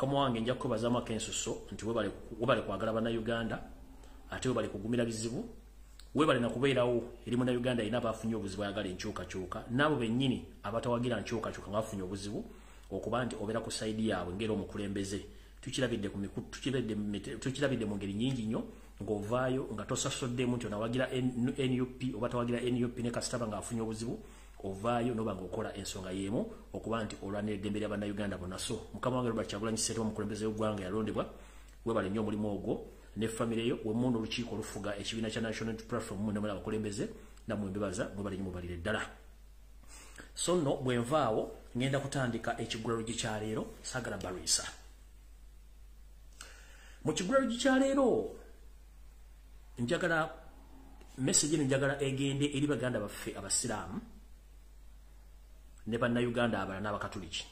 Mukama wange nja kukwebazamu akensuso nti webale kwagala bannayuganda, ate webale kugumira bizibu, webale nakubeerawo eri munnayuganda alina abafunye obuzibu ayagala enkyukakyuka, n'abo bennyini abatawagira nkyukakyuka nga bafunye obuzibu, okuba nti obeera ku sayidi yaabwe ng'era omukulembeze. Tukirabidde ku tukirabidde mu ngeri nnyingi nnyo ng'ovaayo nga tosasoddemu nti onawagira NUP oba tawagira NUP, ne kasitaba ng'afunye obuzibu ovaayo noba ng'okola ensonga y'emu okuba nti olwanira eddembe lya bannayuganda bonna. So mukama wange Robert Kyagulanyi Ssentamu, omukulembeze w'eggwanga yalondebwa, webale nnyo omulimu ogwo ne famire yo wemu n'olukiiko olufuga ekibiina kya National Unity Platform mu nemuli abakulembeze, nammwe mbebaza, mwebale nnyo, mubalire ddala. So nno bwe nvaawo ngenda kutandika ekigulalogi kya leero. Saagala balwisa mu kigulalogi kya leero. Njagala message eno, njagala egende eri baganda baffe abasiraamu ne bannayuganda abalala n'abakatuliki.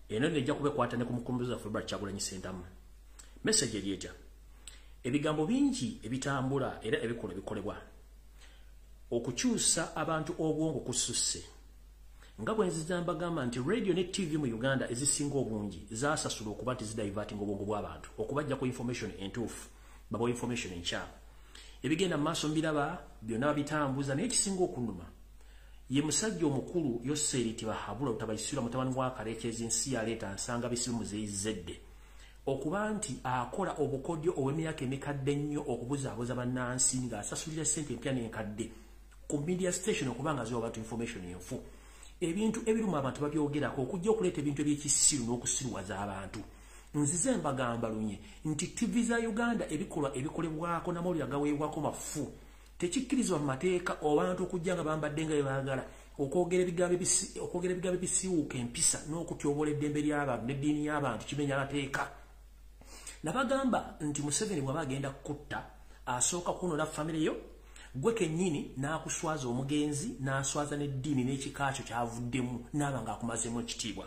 Eno nejja kubekwata ne ku mukulembeze waffe Robert Kyagulanyi Ssentamu. Message eri etya? Ebigambo bingi ebitambula era ebikolwa ebikolebwa okukyusa abantu obwongo kususse, nga bwe nziza mbagamba nti radio ne TV mu Uganda ezisinga obungi zasasula okuba nti zidivertinga obwongo bw'abantu okubajja ku information entuufu, babawa information enkyamu. Ebigenda mu maaso mbiraba byonna babitambuza, naye ekisinga okunuma ye musajja omukulu Yoseri Tibahabula Rutabayisirwa, mutabani wa Karekyezi, nsi yaleeta nsanga bisibe muzeyizedde, okuba nti akola obukodyo obw'emyaka emikadde ennyo okubuzaabuza bannansi ng'asasulira ssente empya n'enkadde ku media station okuba nga ziwa abantu information enfu. Ebintu ebiruma abantu babyogerako okujja okuleeta ebintu ebyekisiru n'okusiruwaza abantu. Nzize mbagamba lunye nti TV za Uganda ebikolwa ebikolebwako namawulire agaweebwako mafu. Tekikkirizibwa mu mateeka abantu okujja nga bambadde nga byebaagala, okwogera ebigambo ebisiiwuuka empisa n'okutyobola eddembe ly'abantu n'eddiini y'abantu. Kimenya amateeka. Nabagamba nti Museveni bw'aba agenda kutta, asooka kunona famire yo gwe kennyini, n'akuswaza omugenzi, n'aswaza n'eddiini n'ekika kyo kyavuddemu, n'aba ng'akumazeemu ekitiibwa.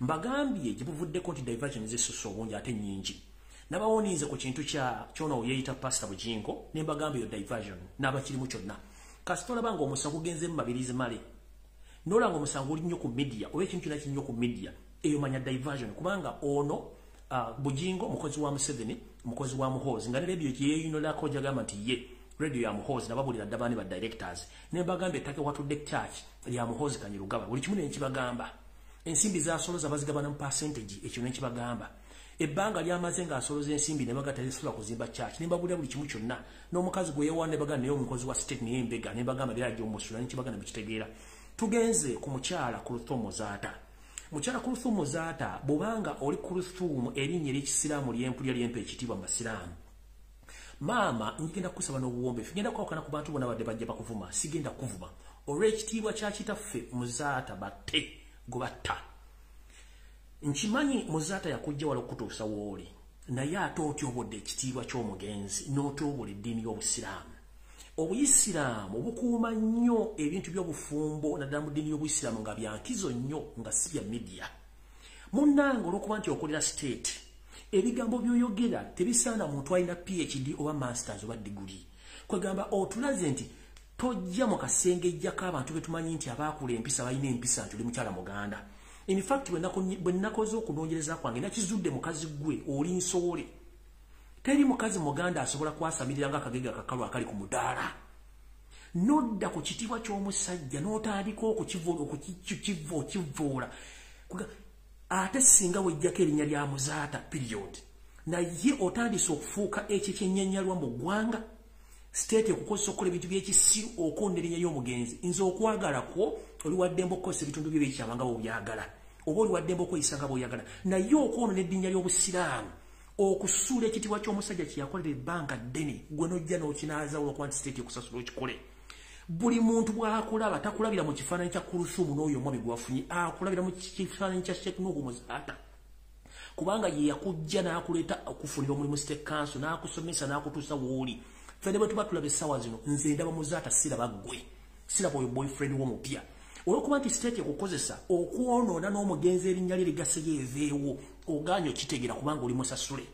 Mbagambye gye buvuddeko nti diversion zisusse obungi ate nnyingi. Nabawoniize ku kintu kya kyono yeeyita Pasita Bujingo, ne mbagamba eyo diversion n'abakirimu kyonna. Kasita olaba ng'omusango gugenze mu Mabirizi male, n'olaba ng'omusango oli nnyo ku media oba ekintu kyonna kiri nnyo ku media, eyo manya diversion, kubanga ono Bujingo mukozi wa Museveni, mukozi wa Muhoozi, nga ne radio gyeyeeyinolako gyagamba nti ye radio ya Muhoozi. Nababulira dda baani ba directors, ne mbagamba ettaka watudde church lya Muhoozi Kanyirugaba. Buli kimu nenkibagamba. Ensimbi zasoloza bazigabana mu percentage, ekyo nenkibagamba. Ebbanga lyamaze ng'asoloza ensimbi ne bagata tezisobola kuzimba church, ne mbabulira buli kimu kyonna. N'omukazi gwe yeewa ne bagamba naye omukozi wa state, naye embega, ne mbagamba byajja omusula, nenkibagamba mukitegeera. Tugenze ku mukyala Kulthum Muzaata. Mukyala Kulthum Muzaata, bw'obanga oli Kulthum, erinnya ery'ekisiraamu lyempulya lyempa ekitiibwa mu basiraamu, maama ngenda kusaba n'obuwombeefu, ngenda kwawukana ku bantu bonna badde bajja bakuvuma. Sigenda kuvuma olw'ekitiibwa kya kitaffe Muzaata batte gwe batta. Nkimanyi Muzaata yakujja wala okutuusa wooli, naye ate otyobodde ekitiibwa ky'omugenzi n'otyobola eddiini y'obusiraamu. Obuyisiraamu bukuuma nnyo ebintu by'obufumbo, naddala mu ddiini y'obuyisiraamu, nga byankizo nnyo, nga si bya media. Munnange, olw'okuba nti okolera state, ebigambo by'oyogera tebisaana muntu alina PhD oba masters oba degree. Kwegamba otulaze nti tojja mu kasengejjako abantu betumanyi nti abaakula empisa, balina empisa, nti oli mukyala muganda. In fact, bwe nakoze okunoonyereza kwange, nakizudde mukazi gwe oli nsowole. Teri mukazi muganda asobola kwasamirira nga akagega akakalu akali ku mudaala, nodda ku kitiibwa ky'omusajja n'otandika okukivoola. Ate singa wejjako erinnya lya Muzaata period, naye otandise okufuuka ekyo ekyennyanyalwa mu ggwanga. State ekukozesa okukola ebintu byekisiru, okwonda erinnya ly'omugenzi. Nze okwagala kwo, oli waddembe okukozesa ebitundu byo byekyama nga bweobyagala, oba oli waddembe okweyisa nga bweoyagala, naye okwonona erinnya ly'obusiraamu, okusuula ekitiibwa ky'omusajja kyeyakolera ebbanga ddene, gwe nojja n'okinaaza olwokuba nti state ekusasula okikole. Buli muntu bw'akulaba takulabira mu kifaananyi kya Kulusumu n'oyo omwami gwe wafunye, akulabira mu kifaananyi kya Sheikh Nuhu Muzaata, kubanga ye yakujja n'akuleeta okufunira omulimu state council, n'akusomesa, n'akutuusa w'oli. Ffe ne bwe tuba tulaba essaawa zino, nze ndaba Muzaata, siraba ggwe, siraba oyo boyfriend w'omupya. Olwokuba nti state ekukozesa okwonoona n'omugenzi erinnya lye ligaseyo eveewo, ogaanye okitegeera kubanga oli musasule.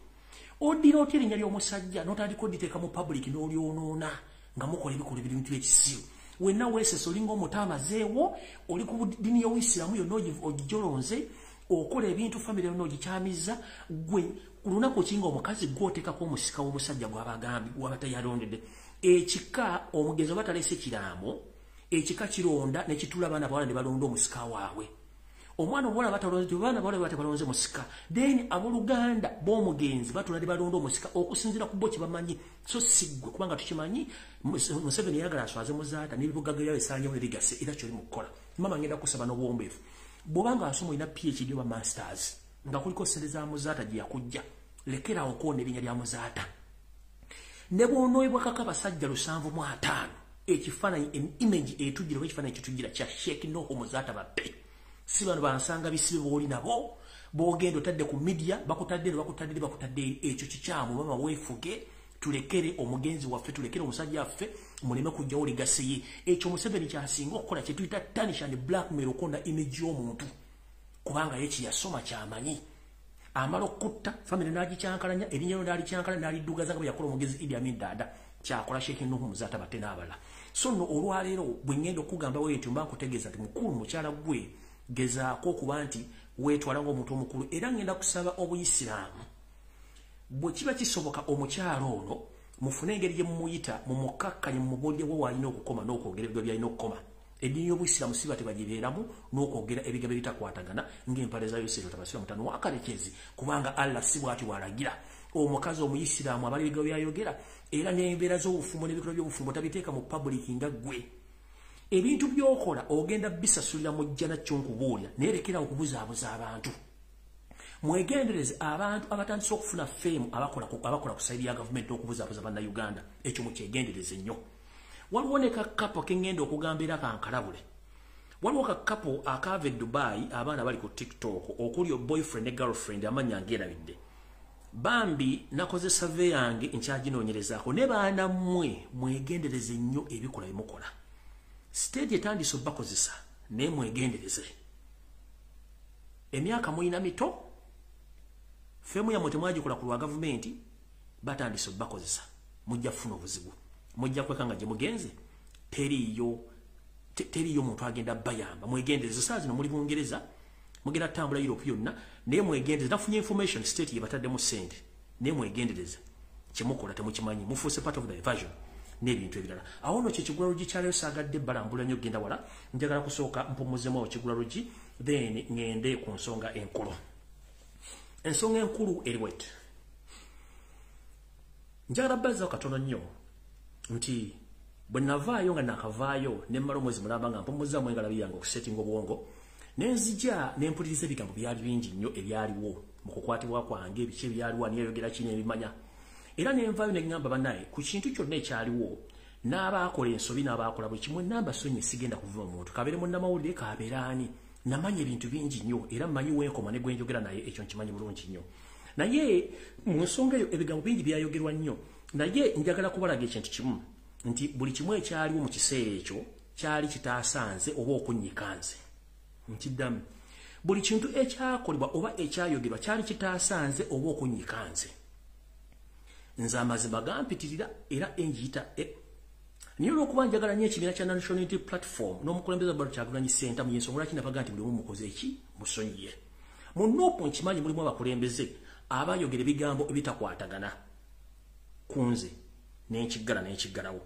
Oddira otya erinnya ly'omusajja n'otandika oditeeka mu public n'olyonoona nga mukola ebikolwa ebintu ekisiru? Wenna weesesa, olinga omuto amazeewo. Oli ku ddiini y'obuyisiraamu yonna ogijolonze. Okola ebintu family yonna ogikyamizza gwe ku lunaku kinga omukazi gw'oteekako omusika w'omusajja gw'abagambye gw'aba tayalondedde. Ekika omugenzi oba talese kiraamo, ekika kironda ne kitula abaana bawala ne balonda omusika waabwe. Omwana omuwala batalonze, abaana bawala batabalonze musika. Then abooluganda b'omugenzi batula ne balonda omusika okusinziira ku bo kye bamanyi. So si ggwe, kubanga tukimanyi Museveni yayagala aswaze Muzaata n'ebibugaga byawe esaanyewo ne bigase, era ky'oli mu kukola. Maama ngenda kusaba n'obuwombeefu. Bw'obanga asoma olina PhD oba masters nga kuliko ssente za Muzaata gye yakujja, lekera okwoona erinnya lya Muzaata. Ne bw'onooyibwa kaka basajja 75, ekifaananyi, image etujjira oba ekifaananyi kitujjira kya Sheikh Nuhu Muzaata Bape. Si bano bansanga bisibe b'oli nabo, b'ogenda otadde ku media, bakutadde bakutadde bakutadde, ekyo kikyamu. Mama weefuge, tulekere omugenzi waffe, tulekere omusajja waffe, muleme kujjawo legacy ye. Ekyo Museveni kyasinga okukola kye tuyita tarnish and blackmail, okwonda image y'omuntu, kubanga ye kye yasoma kyamanyi. Amala okutta family n'agikyankalanya, erinnya lyo n'alikyankalanya, n'aliddugaza nga bwe yakola omugenzi Idi Amin Dada, kyakola Sheikh Nuhu Muzaata Batte n'abalala. So nno olwaleero bwe ŋŋenda okugamba bwe nti mba nkutegeeza nti mukulu mukyala gwe gezaako okuba nti weetwala ng'omuntu omukulu, era ŋŋenda kusaba obuyisiraamu bwe kiba kisoboka omukyalo ono mufune engeri gye mumuyita, mumukakkanye, mumubuulire waalina okukoma n'okwogera ebigambo byalina okukoma. Eddiini y'obuyisiraamu siba tebagibeeramu n'okwogera ebigambo ebitakwatagana ng'empale za Yoseri tabasira mutano wakalekezi, kubanga Allah si bw'ati bw'alagira. Omukazi omuyisiraamu abala ebigambo byayogera, era n'embeera z'obufumbo n'ebikolwa by'obufumbo tabiteeka mu public nga ggwe. Ebintu by'okola ogenda bisasulira mu jjana, kyonkubuulira, naye lekera okubuzaabuza abantu. Mwegendereze abantu abatandise okufuna fame abakola ku side ya gavumenti okubuzaabuza bannayuganda, ekyo mukyegendereze nnyo. Waliwo ne ka couple keŋŋenda okugamba era kankalabule. Waliwo ka couple akaava e Dubai, abaana bali ku TikTok, okuli boyfriend ne girlfriend, amannya ngeerabidde. Bambi nakoze survey yange, nkyaginoonyerezaako, ne baana mmwe mwegendereze nnyo ebikola bimukola. Stage etandise obbakozesa, naye mwegendereze. Emyaka mulina mito, fame yammwe temwagikola ku lwa gavumenti, batandise obbakozesa, mujja kufuna obuzibu, mujja kwekanga gye mugenze teriiyo muntu agenda bayamba. Mwegendereze. Saa zino muli Bungereza, mugenda tambula Europe yonna, naye mwegendereze. Nafunye information state ye bataddemu ssente, naye mwegendereze kyemukola temukimanyi, mufuuse part of the diversion n'ebintu ebirala. Awo nno kyekigula luggi kyaleyo, saagadde balambula nnyo okugenda wala, njagala kusooka mpumuzemu awo kigula luggi, then ŋŋende ku nsonga enkulu. Ensonga enkulu eri bweti: njagala bazzawo katono nnyo nti bwe navaayo nga nakavaayo ne mmala omwezi mulamba nga mpumuzaamu engalabi yange okusetinga obwongo, ne nzija ne mpuliriza ebigambo byali bingi nnyo ebyaliwo mu kukwatibwa kwange, biki ebyaliwo, ani yayogera kino, ebimanya. Era ne nvaayo ne ŋŋamba bannaye ku kintu kyonna ekyaliwo, n'abaakola ensobi n'abaakola buli kimu namba sonyi, sigenda kuvuma muntu, kabeere munnamawulire, kabeere ani. Namanya ebintu bingi nnyo era mmanyi wenkoma ne gwe njogera naye, ekyo nkimanyi bulungi nnyo. Naye mu nsonga eyo ebigambo bingi byayogerwa nnyo, naye njagala kubalaga ekintu kimu nti buli kimu ekyaliwo mu kiseera ekyo kyali kitaasanze oba okunnyika nze. Nkiddamu, buli kintu ekyakolebwa oba ekyayogerwa kyali kitaasanze oba okunnyika nze. Nze amazima gampitirira era enjiyita e naye olwokuba njagala nnyo ekibiina kya National Unity Platform n'omukulembeze Robert Kyagulanyi Ssentamu, yensonga lwaki nabaga nti buli omu mukoze eki musonyiye. Mu NUP nkimanyi mulimu abakulembeze abayogera ebigambo ebitakwatagana ku nze, nenkiggala nenkiggalawo.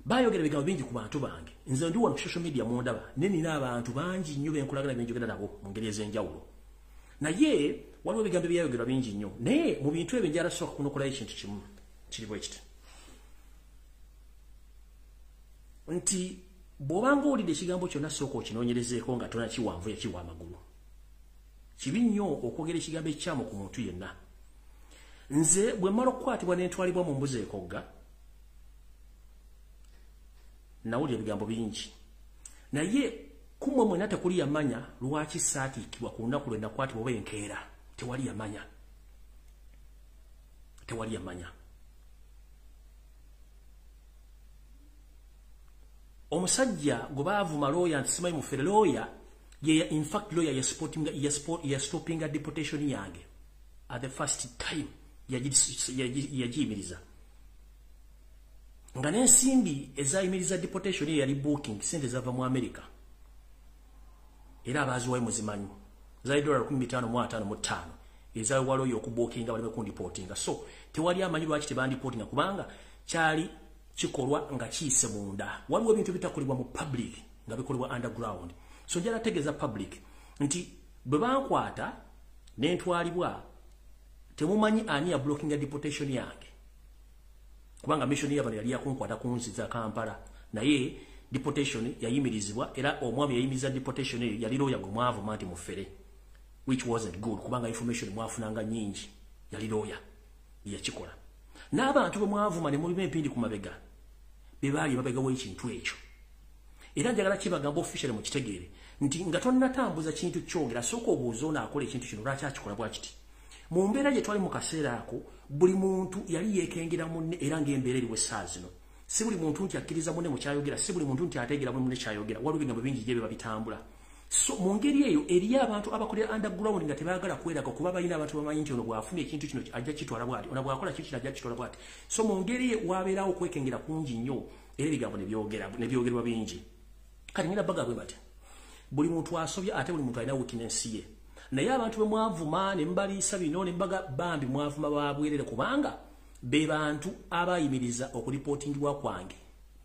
Bayogera ebigambo bingi ku bantu bange. Nze ndi wano ku social media mundaba, ne nina abantu bangi nnyo benkolagana, benjogera nabo mu ngeri ez'enjawulo, naye waliwo ebigambo ebyayogerwa bingi nnyo. Naye mu bintu ebyo njala sooka kunokolayo ekintu kimu kiri bwe kiti nti bw'obanga owulidde ekigambo kyonna, sooka okinoonyerezeeko nga tonakiwanvu yakiwa amagulu. Kibi nnyo okwogera ekigambo ekikyamu ku muntu yenna. Nze bwe mmala okukwatibwa n'entwalibwa mu mbuzi ekogga, nawulira ebigambo bingi, naye kumwe mwena tekuli yamanya lwaki saatiikibwa ku lunaku lwe nakwatibwa oba enkeera. Tewali yamanya, tewali yamanya. Omusajja gwe baavuma lawyer nti simanyi mufere lawyer ye, in fact lawyer ya stoppinga deportation yange at the first time, yagiyimiriza nga n'ensimbi ezayimiriza deportation ye yali booking sente zava mu America, era abaziwayo muzimanyi. Zali $1,555 ezawalo yo okubokinga baleme kundipotinga. So tewali amanyi lwaki tebandipotinga, kubanga kyali kikolwa nga kiyise munda. Waliwo ebintu bitakolebwa mu public nga bikolebwa underground. So njala tegeeza public nti bwe bankwata nentwalibwa, temumanyi ani ya blockinga deportation yange, kubanga mission yabano yali yakunkwata kunziza Kampala, naye deportation yayimirizibwa. Era omwami yayimiriza deportation eyo yali lawyer gwe mwavuma nti mufere, which wasn't good, kubanga information mwafunanga nyingi, yali lawyer yakikola. N'abantu bwe mwavuma ne mulima empindi ku mabega be baali mabega w'ekintu ekyo. Era njagala kibagamba officially mukitegeere nti nga tonnatambuza kintu kyogera, sooka obuuza ono akola ekintu kino lwaki akikola bwakiti. Mu mbeera gye twali mu kaseera ako, buli muntu yali yeekengera munne, era ng'embeera eriwo essaawa zino. Si buli muntu nti akkiriza munne mu kyayogera, si buli muntu nti ategeera munne kyayogera. Waliwo ebigambo bingi gye biba bitambula. So mu ngeri eyo eriyo abantu abakolera underground nga tebaagala kweraga, kuba balina abantu bamanyi nti ono bw'afuna ekintu kino ajja kitwala bw'ati, ono bw'akola kino ajja kitwala bw'ati. So mu ngeri eyo wabeerawo okwekengera kungi nnyo, era ebigambo ne byogerwa bingi. Kati ngenda baga bwe batya, buli muntu asobya, ate buli muntu alina weakness ye. Naye abantu bwe mwavuma ne mbaliisa bino ne mbaga, bambi mwavuma babwerere, kubanga be bantu abayimiriza okulipotingibwa kwange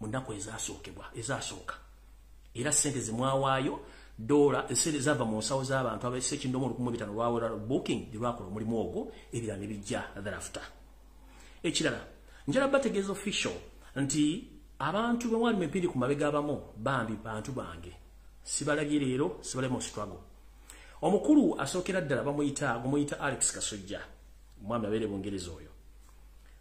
mu nnaku ezasooka. Era ssente zemwawaayo dola, esente zava mu nsawo z'abantu abesekindomu 1500 lwawera booking lwakola omulimu ogwo, ebirala ne bijja thereafter. Ekirala njala bategeeza official nti abantu bwe mwali empindi ku mabega abamu bambi bantu bange, sibalabye leero, sibalabye mu struggle. Omukulu asookera ddala bamuyita Alex Kasujja, omwami abeere Bungereza. Oyo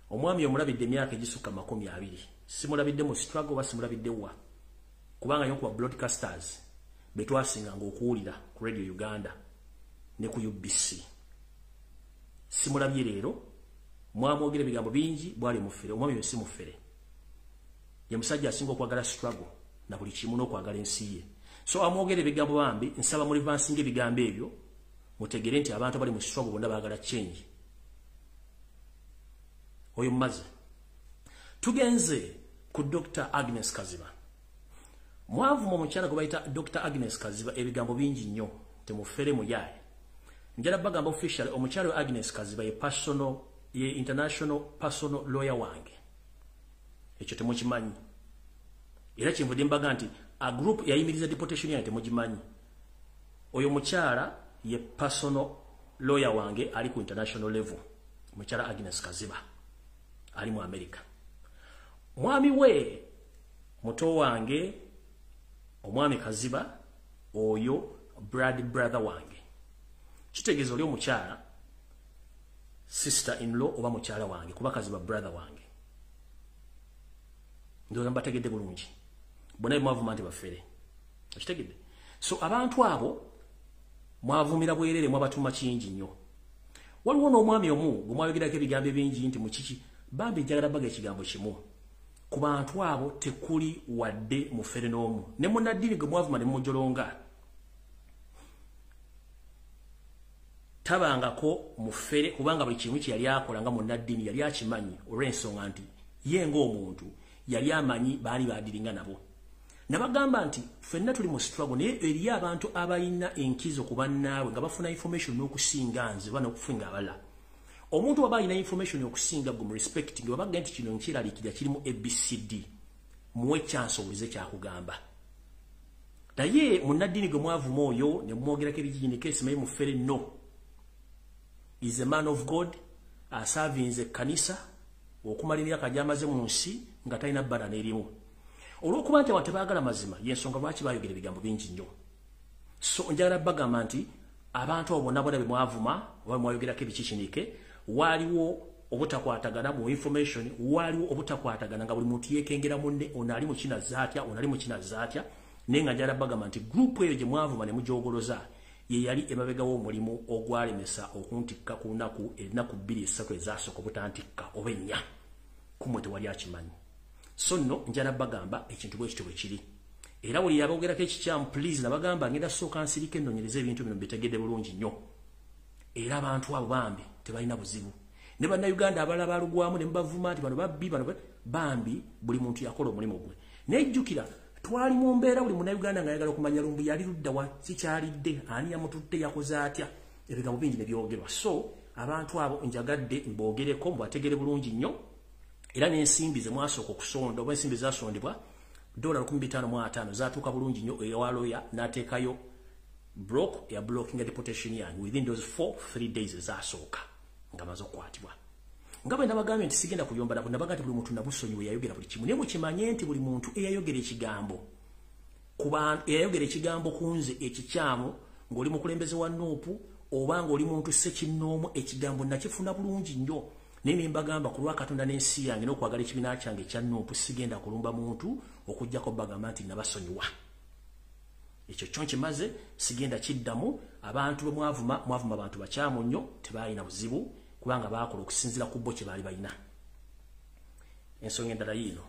omwami omulabidde emyaka egisukka 20, simulabidde mu struggle oba simulabidde wa, kubanga yokuba broadcasters betwasinganga okuwulira ku Radio Uganda ne ku UBC. Simulabye leero, mwamwogera ebigambo bingi bwali mufere. Omwami oyo si mufere, ye musajja asinga okwagala struggle na buli kimu n'okwagala ensi ye. So amwogera ebigambo bambi nsaba mu reversinga ebigambo ebyo, mutegere nti abantu abali mu struggle bonna baagala change. Oyo mumaze. Tugenze ku Dr. Agnes Kaziba. Mwavuma omukyala gwe bayita Dr. Agnes Kaziba ebigambo bingi nnyo, temufere muyaaye. Njala bagamba official, omukyala we Agnes Kaziba ye personal, ye international personal lawyer wange. Ekyo temukimanyi. Era kyenvudde mbaga nti a group yayimiriza deportation yange temugimanyi. Oyo mukyala ye personal lawyer wange, ali ku international level. Omukyala Agnes Kaziba ali mu America. Mwami we muto wange, omwami Kaziba oyo blood brother wange. Kitegeeza oli omukyala sister in law oba mukyala wange, kuba Kaziba brother wange. Ndowooza mbategedde bulungi. Bonna mwavuma nti bafere, okitegedde? So abantu abo mwavumira bwerere, mwabatuma kingi nnyo. Waliwo n'omwami omu gwe mwayogerako ebigambo ebingi nti mukiki. Bambi njagala baga ekigambo kimu, ku bantu abo tekuli wadde mufere n'omu. Ne munnaddiini gwe mwavuma ne mumujolonga tabangako mufere, kubanga buli kimu kye yali akola nga munnaddiini yali akimanyi, olw'ensonga nti ye ng'omuntu yali amanyi baali baadiringa nabo. Nabagamba nti ffenna tuli mu struggle, naye eriyo abantu abalina enkizo ku bannaabwe nga bafuna information n'okusinga nze oba n'okusinga abalala. Omuntu waba alina information okusinga gwe mu respect, nga babaga nti kino nkiraliikirira kirimu ABCD, muwe chance owulize kyakugamba. Naye munnaddiini gwe mwavuma oyo ne mumwogerako ebijijiniko esimanyi mufere, no, is a man of God, asavinze ekkanisa okumala emyaka gy'amaze mu nsi nga talina bbala n'erimu. Olw'okuba nti abantu tebaagala mazima, y'ensonga lwaki baayogera ebigambo bingi nnyo. So njagala bagamba nti abantu abo bonna bonna be mwavuma oba mwayogerako ebikikinike, waaliwo obutakwatagana mu information, waaliwo obutakwatagana nga buli muntu yeekengera munne, ono ali mu kino azze atya, ono ali mu kino azze atya. Naye nga njagala bagamba nti group eyo gye mwavuma ne mujogoloza ye yali emabega w'omulimu ogwalemesa okuntikka ku lunaku, ennaku 2 3 ezasooka obutantikka oba 4, kumwe tewali akimanyi. So nno njala bagamba ekintu bwe kityo bwe kiri. Era buli yabogerako ekikyamu, please, nabagamba ngenda sooka nsirike nnonyereze ebintu bino mbitegedde bulungi nnyo. Era abantu abo bambi tebalina buzibu. Ne bannayuganda abalala balugwamu ne mubavuma nti bano babbi, bano bambi, buli muntu yakola omulimu gwe. Naye jjukira Twali mu mbeera buli munnayuganda ng'ayagala okumanya Lumbuye yali ludda wa, kikyalidde, ani yamututte, yakoze atya, ebigambo bingi ne byogerwa. So abantu abo njagadde mbogereko mbategere bulungi nnyo. Era n'ensimbi ze mwasooka okusonda oba ensimbi zasondebwa $1,555 zaatuuka bulungi nnyo ewa lawyer n'ateekayo block ya blocking deportation yange within those 4-3 days zasooka nga maze okukwatibwa. Nga bwe nabagambye nti sigenda kuyomba nabo, nabagambye nti buli muntu nabusonyiwe yayogera buli kimu. Naye mukimanye nti buli muntu eyayogera ekigambo eyayogera ekigambo ku nze ekikyamu, ng'oli mukulembeze wa NUP oba ng'oli muntu ssekinnoomu, ekigambo nakifuna bulungi nnyo. Naye ne mbagamba ku lwa Katonda n'ensi yange n'okwagala ekibiina kyange ekya NUP, sigenda kulumba muntu okuggyako bagamba nti nabasonyiwa. Ekyo kyo nkimaze, sigenda kiddamu. Abantu bwe mwavuma, mwavuma abantu bakyamu nnyo, tebalina buzibu kubanga baakola okusinziira ku bo kye baali balina. Ensonga endala yiino.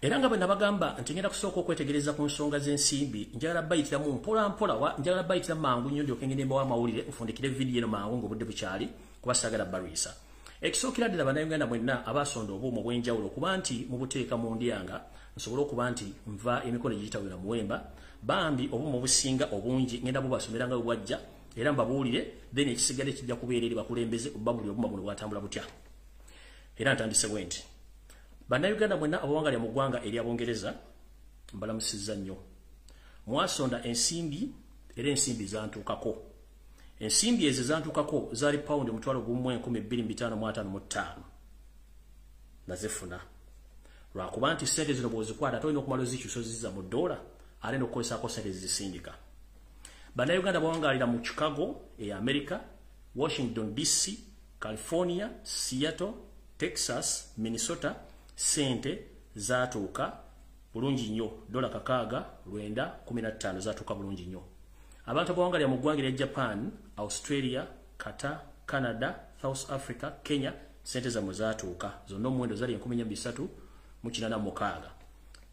Era nga bwe nabagamba nti ngenda kusooka okwetegereza ku nsonga z'ensimbi, njagala bayitiramu mpola mpola, njagala bayitira mangu nnyo ndyoke ngende mbawa amawulire, nfundikire vidiyo eno mangu ng'obudde bukyali, kuba saagala balwisa. Ekisookera ddala, Bannayuganda mwenna abasonda obuuma obw'enjawulo okuba nti mubuteeka mu ndyanga, nsobole okuba nti nva emikono egitawera muwemba, bambi obuuma obusinga obungi ngenda bubasomera nga bwe bwajja era mbabuulire, then ekisigadde kijja kubeera eri bakulembeze oba buli obuuma buno bwatambula butya. Era ntandise bwe nti, Bannayuganda mwenna abawangalira mu ggwanga erya Bungereza, mbalamusizza nnyo. Mwasonda ensimbi era ensimbi zantuukako. Ensimbi ezo zantuukako zaali pawundi 1,255. Nazifuna lwakuba nti ssente zino bw'ozikwata ate olina okumala ozikyusa ozizza mu ddoola ate n'okukozesaako ssente zizisindika. Bannayuganda bawangalira mu Chicago e America, Washington DC, California, Seattle, Texas, Minnesota, ssente zaatuuka bulungi nnyo, $6,915 zaatuuka bulungi nnyo. Abantu abawangalira mu ggwanga erya Japan, Australia, Qatar, Canada, South Africa, Kenya, ssente zammwe zaatuuka zonna, omuwendo zali 4386.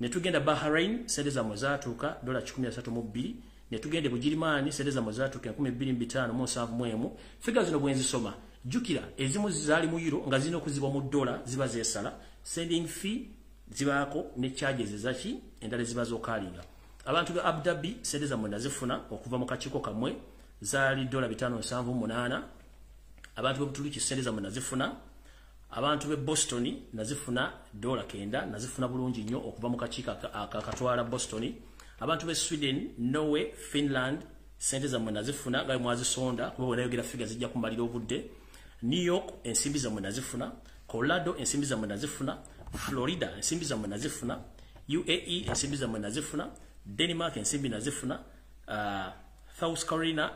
Ne tugenda Bahrain, ssente zammwe zaatuuka $132. Ne tugenda Bugirimaani, ssente zammwe zaatuuka 2571. Figure zino bwe nzisoma, jjukira ezimu zaali mu euro nga zirina okuzibwa mu ddola, ziba zeesala, sending fee zibaako ne charges ezaki endala ziba z'okaalinga. Abantu ba Abu Dhabi, ssente zammwe nazifuna okuva mu kakiiko kammwe, zaali $578. Abantu b'e Buturuki, ssente zammwe nazifuna. Abantu b'e Boston nazifuna $9, nazifuna bulungi nnyo okuva mu kakiiko akatwala Boston. Abantu b'e Sweden, Norway, Finland, ssente zammwe nazifuna nga mwazisonda, kuba bwe nayogera figure zijja kumalira obudde. New York, ensimbi zammwe nazifuna. Colorado, ensimbi zammwe nazifuna. Florida, ensimbi zammwe nazifuna. UAE, ensimbi zammwe nazifuna. Denmark, ensimbi nazifuna. South Carolina,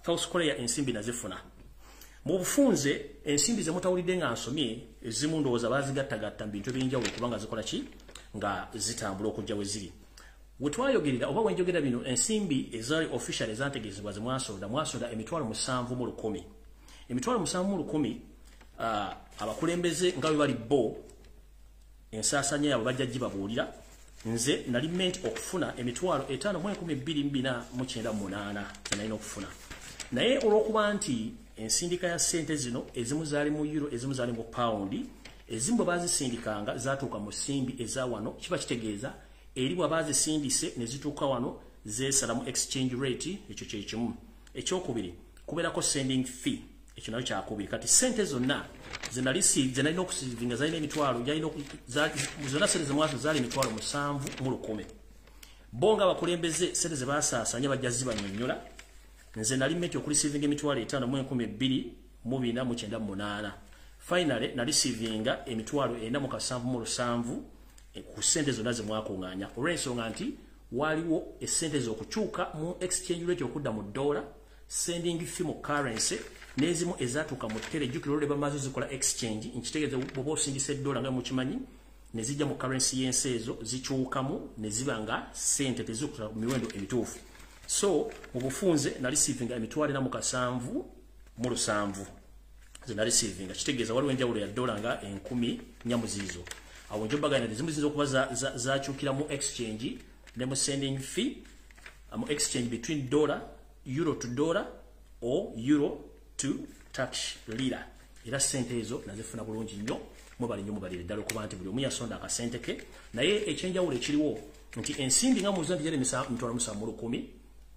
South Korea, ensimbi nazifuna. Mu bufunze ensimbi ze mutawulidde nga nsomye ezimu ndowooza bazigattagatta mu bintu ebyenjawulo kubanga zikola ki nga zitambula okujja we ziri. We twayogerera oba wenjogera bino, ensimbi ezaali official ezantegeezebwa ze mwasonda, mwasonda 701,000. 701,000, abakulembeze nga bwe bali bo ensaasanya yaabwe bajja gibabuulira. Nze nali meant okufuna 5,298 nalina okufuna, naye olw'okuba nti ensindika ya ssente zino ezimu zaali mu euro, ezimu zaali mu pawundi, ezimu bwe baazisindikanga zaatuuka mu nsimbi eza wano, kiba kitegeeza eri bwe baazisindise ne zituuka wano zeesala mu exchange rate. Ekyo kye kimu. Ekyokubiri, kubeerako sending fee, ekyo nakyo kyakubiri. Kati ssente zonna zenalina okureceivinga zalina emitwalo, zonna ssente zemwaso zaali 701,000. Bo nga abakulembeze ssente ze baasaasanya bajja zibanyonnyola. Nze nali meant okureceivinga 5,298. Finally nareceivinga 477,000 ku ssente zonna ze mwakuŋŋaanya, olw'ensonga nti waliwo essente z'okukyuka mu exchange rate okudda mu dollar, sending fee mu currency, n'ezimu ezatuuka mu tere. Jjukira olwo bamaze zikola exchange, nkitegeeza bw'oba osindisa eddola nga mukimanyi ne zijja mu currency y'ensi ezo, zikyukamu ne ziba nga ssente tezikuta ku miwendo emituufu. So mu bufunze nareceivinga 477,000 ze nareceivinga, kitegeeza waliwo enjawulo ya dola nga 4,000 muziizo. Awo njobaganya ezimu ziyinza okuba zakyukira mu exchange ne mu sending fee, mu exchange between dollar, euro to dollar or euro to Turkish lira. Era ssente ezo nazifuna bulungi nnyo, mwebale nnyo, mubalire ddala okuba nti buli omu yasonda akasente ke. Naye ekyenjawulo ekiriwo nti ensimbi nga muzo nti 770,000,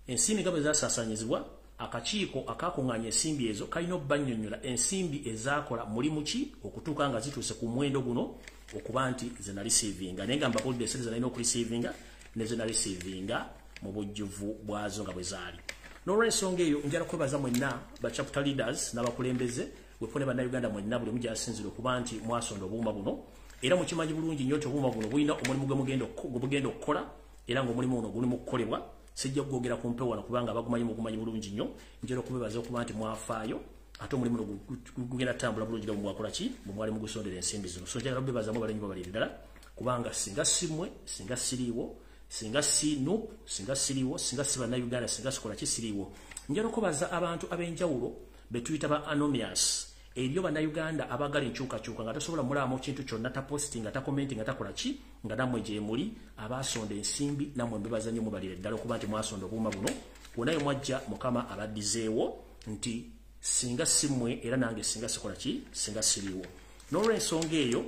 ensimbi nga bwe zasaasaanyizibwa, akakiiko akakuŋŋaanya ensimbi ezo kalina obbannyonnyola ensimbi ezaakola mulimu ki okutuuka nga zituuse ku muwendo guno okuba nti ze nareceivinga. Naye nga mbabulidde esente ze nalina okureceivinga ne ze nareceivinga mu bujjuvu bwazo nga bwe zaali. N'olwensonga eyo njala kwebaza mwenna ba chapter leaders n'abakulembeze wepone bannayuganda mwenna buli omu gy'asinzira okuba nti mwasonda obuuma buno. Era mukimanyi bulungi nnyo nti obuuma buno bulina omulimu gwe mugenda okukola, era ng'omulimu guno guli mu kukolebwa. Sijja kugwogera ku mpewo wano kubanga abagumanyi mugumanyi bulungi nnyo. Njala okubebaza okuba nti mwafaayo, ate omulimu guno gugenda tutambula bulungi nga bwe mwakola ki, bwe mwali mugusondera ensimbi zino. So njagala okubebaza mwebale nnyo, babalire ddala, kubanga singa si mmwe, singa siriiwo, singa si NUP, singa siriiwo, singa si bannayuganda, singa sikola ki, siriiwo. Njala okubaza abantu ab'enjawulo be tuyita ba anonymous. Eriyo bannayuganda abagala enkyukakyuka nga tosobola mulaamu kintu kyonna, tapostinga, takomentinga, takola ki, nga nammwe gye muli abasonda ensimbi. Nammwe mbebaza nnyo, mubalire ddala okuba nti mwasonda obuuma buno. Wonna mwajja, Mukama abaddizeewo, nti singa si mmwe era nange singa sikola ki, singa siriiwo. N'olwensonga eyo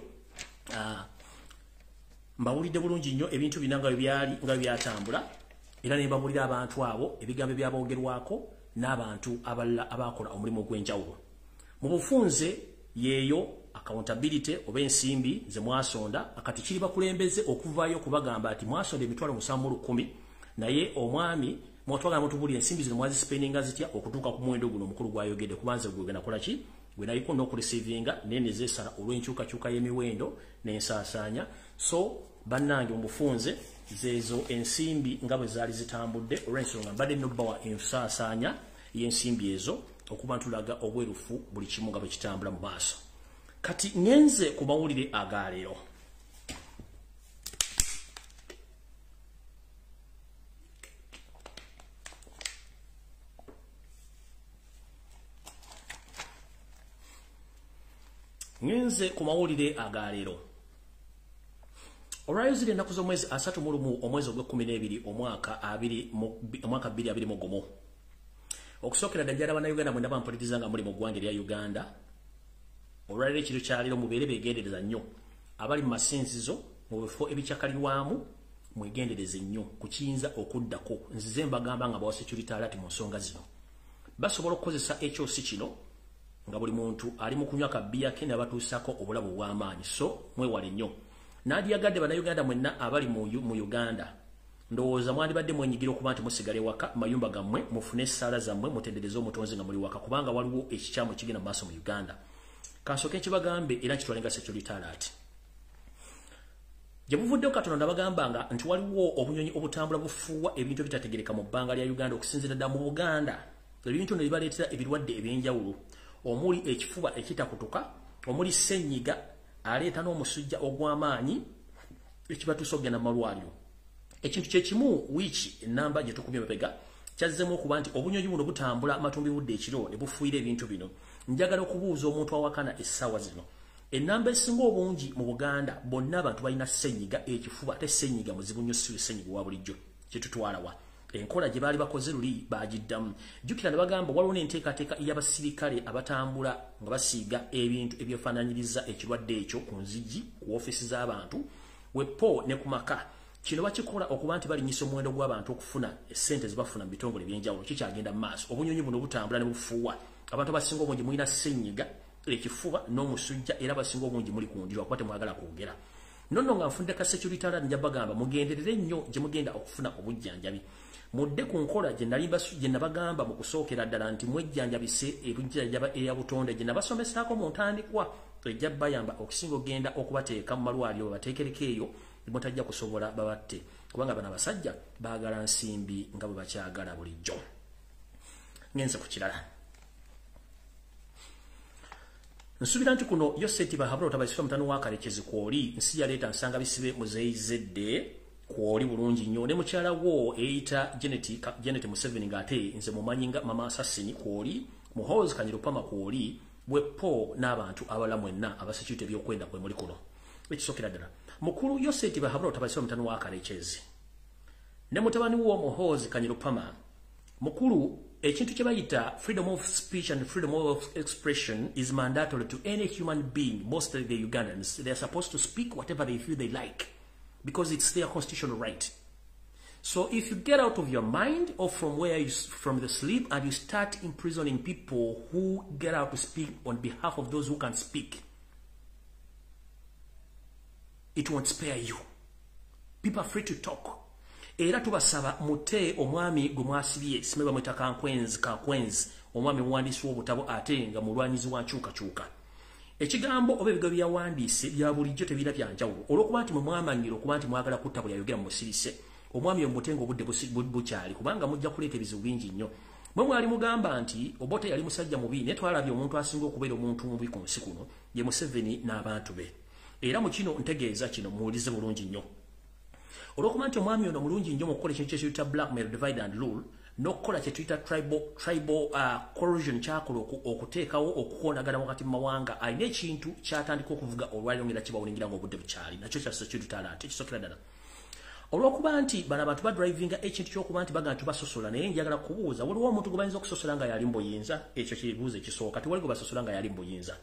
mbawulidde bulungi nnyo ebintu bina nga byali nga byatambula, era ne mbabulira abantu abo ebigambo ebyaboogerwako n'abantu abalala abakola omulimu ogw'enjawulo. Mu bufunze yeeyo accountability oba ensimbi ze mwasonda. Akati kiri bakulembeze okuvaayo okubagamba nti mwasonda 770,000, naye omwami mwatwagala mutubulira ensimbi zino mwazispendinga zitya okutuuka ku muwendo guno omukulu gwayogedde, kubanze gwe nakola ki, gwe naliko n'okureceivinga, naye ne zeesala olw'enkyukakyuka y'emiwendo n'ensaasaanya. So bannange, mu bufunze zeezo ensimbi nga bwe zaali zitambudde. Olw'ensonga mbadde nobbawa ensaasaanya y'ensimbi ezo okuba ntulaga obwerufu buli kimu nga bwe kitambula mu maaso. Kati ŋŋenze ku mawulire agaleero. Ŋŋenze ku mawulire agaleero. Olwaleero ziri ennaku z'omwezi 31, omwezi ogw'e-12, omwaka 2021. Okusookera ddala njala bannayuganda mwenna bampuliriza nga muli mu ggwanga erya Uganda, olwaleero ekiro kyaleero mubeere beegendereza nnyo. Abali mu masinzizo, mu bifo ebikyakalirwamu, mwegendereze nnyo ku kiyinza okuddako. Nzize mbagamba nga bawa security alert mu nsonga zino. Basobola okukozesa ekyosi kino nga buli muntu ali mu kunywa kabbiya ke ne batuusaako obulabu obw'amaanyi, so mwewale nnyo. Nandyagadde bannayuganda mwenna abali mu Uganda, ndowooza mwandibadde mwenyigira okuba nti musigala ewaka mayumba gammwe, mufune essaala zammwe, mutendereze Omutonzi nga muli waka, kubanga waliwo ekikyamu ekigenda mu maaso mu Uganda. Kansooke nkibagambe era nkitwale nga security alert. Gye buvuddeko katono nabagambanga nti waliwo obunyonyi obutambula bufuuwa ebintu ebitategereka mu bbanga lya Uganda, okusinziira ddala mu Buganda. Ebintu ne bibaleetera ebirwadde ebyenjawulo, omuli ekifuba ekitakutuka, omuli ssenyiga aleeta n'omusujja ogw'amaanyi, ekibatuusa okugenda mu malwaliro. Ekintu kyekimu wiiki enamba gye tukubye mabega kyazzemu okuba nti obunyonyi buno butambula matumbi budde ekiro ne bufuuyira ebintu bino. Njagala okubuuza omuntu awakana essaawa zino, ennamba esinga obungi mu Buganda bonna abantu balina ssenyiga, ekifuba, ate ssenyiga muzibu nnyo, si ssenyiga owa bulijjo. Kyetutwalawa enkola gye baali bakoze luli bagiddamu. Jjukira ne bagamba waliwo n'enteekateeka y'abasirikale abatambula nga basiiga ebintu ebyefaananyiriza ekirwadde ekyo ku nzigi, ku ofiisi z'abantu wepo ne ku maka. Kino bakikola okuba nti balinyisa omuwendo gw'abantu okufuna essente zebafuna mu bitongole ebyenjawulo. Kikyagenda mu maaso. Obunyonyi buno butambula ne bufuuwa. Abantu abasinga obungi mulina ssenyiga, ekifuba n'omusujja, era abasinga obungi muli ku ndiro kuba temwagala kwogera. Nonno nga nfunde ka security alert, nja bagamba mugenderere nnyo gye mugenda okufuna obujjanjabi. Mudde ku nkola gye nabagamba mu kusookera ddala nti mwejjanjabise ebujjanjaba eya butonde gye nabasomesaako mu ntandikwa, ejja bayamba okusinga ogenda okubateeka mu malwaliro babateekereko eyo mutajja kusobola babatte, kubanga bano abasajja baagala nsimbi nga bwe bakyagala bulijjo. Ngenze ku kirala. Nsuubira nti kuno Yoseti Bahabula otabaisibwa mutano wa Kalekezi kwoli nsi yaleeta nsanga bisibe muzeyizedde kwoli bulungi nnyo, ne mukyala wo eyita Janet Museveni, ng'ate nze mumanyi nga Mama Assassin kwoli, Muhoozi Kanyirupama kwoli, bwepo n'abantu abalala mwenna abasecurity ebyokwenda kwe muli kuno. Ekisookera ddala, mukulu Yoseti Bahabula otabaisibwa mutano wa Kalekezi ne mutabani wo Muhoozi Kanyirupama, mukulu, Ekintu kye bayita freedom of speech and freedom of expression is mandatory to any human being, mostly the Ugandans. They are supposed to speak whatever they feel they like because it's their constitutional right. So if you get out of your mind or from where you from the sleep and you start imprisoning people who get out to speak on behalf of those who can speak, it won't spare you. People are free to talk. Era tubasaba mute omwami gwe mwasibye simanyi bamwita Kankwenzi, omwami muwandiisi w'obutabo ate nga mulwanyizi wa nkyukakyuka. Ekigambo oba ebigambo byawandiise bya bulijjo tebirina bya njawulo olw'okuba nti mwe mwamanyira okuba nti mwagala kutta buli ayogera musirise. Omwami omutenga obudde bukyali kubanga mujja kuleeta ebizibu bingi nnyo. Mwe mwali mugamba nti Obote yali musajja mubi, naye twalabye omuntu asinga okubeera omuntu mubi ku nsi kuno ye Museveni n'abantu be. Era mu kino ntegeeza kino muwulize bulungi nnyo. Olw'okuba nti omwami ono mulungi nnyo mu kukola ekintu kye tuyita blackmail, divide and rule, n'okukola kye tuyita tribal corrosion, kyakola okuteekawo okukoonagana wakati mu mawanga, alina ekintu kyatandika okuvuga olwaliro ng'era kibawulingira ng'obudde bukyali nakyo kya security talent. Ekisookera ddala, olw'okuba nti bano abantu badrivinga ekintu ky'okuba nti bagamba tubasosola, naye njagala kubuuza, waliwo omuntu gwe bayinza okusosola nga yali mu buyinza? Ekyo kibuuzo ekisooka. Tewali gwe basosola nga yali mu buyinza.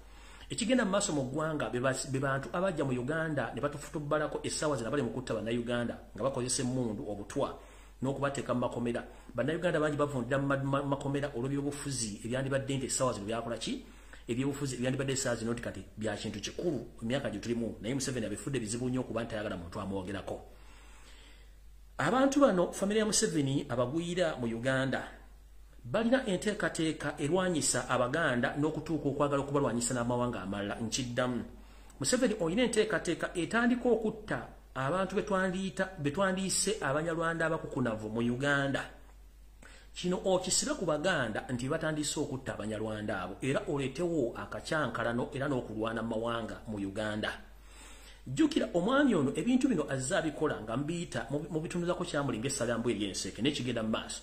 Ekigenda mu maaso mu ggwanga be bantu abajja mu Uganda ne batufutubbalako essaawa zino bali mu kutta Bannayuganda nga bakozesa emmundu, obutwa n'okubateeka mu makomera. Bannayuganda bangi bavundira mu makomera olw'ebyobufuzi ebyandibadde nti essaawa zino byakola ki? Ebyobufuzi ebyandibadde essaawa zino nti kati bya kintu kikulu emyaka gye tulimu, naye Museveni abifudde bizibu nnyo okuba nti ayagala muntu amwogerako. Abantu bano famire ya Museveni abagwira mu Uganda balina enteekateeka erwanyisa Abaganda n'okutuuka okwagala okubalwanyisa n'amawanga amalala. Nkiddamu, Museveni olina enteekateeka etandika okutta abantu betwandiise Abanyarwanda abakukunavu mu Uganda. Kino okisibe ku Baganda nti batandise okutta Abanyarwanda abo, era oleetewo akacyankalano era n'okulwana mu mawanga mu Uganda. Jjukira omwami ono ebintu bino azze abikola nga mbiyita mu bitunuzako kyamulinga essalambu ery'enseke n'ekigenda mu maaso.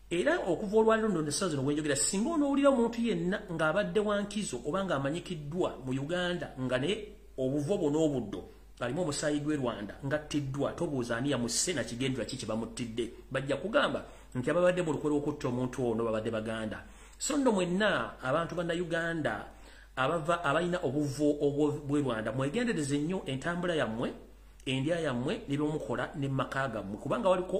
Era okuva olwaliro nno nessawa zino bwenjogera, singa onoowulira omuntu yenna ng'abadde wa nkizo oba ng'amanyikiddwa mu Uganda nga naye obuvo bwo n'obuddo alimu omusaayi gw'e Rwanda ng'attiddwa, tobuuza ani yamusse na kigendererwa ki kye bamuttidde. Bajja kugamba nti ababadde mu lukwe lw'okutta omuntu ono babadde Baganda. So nno mwenna abantu Bannayuganda abava abalina obuvo bw'e Rwanda, mwegendereze nnyo entambula yammwe, endya yammwe ne byemukola ne maka gammwe, kubanga waliko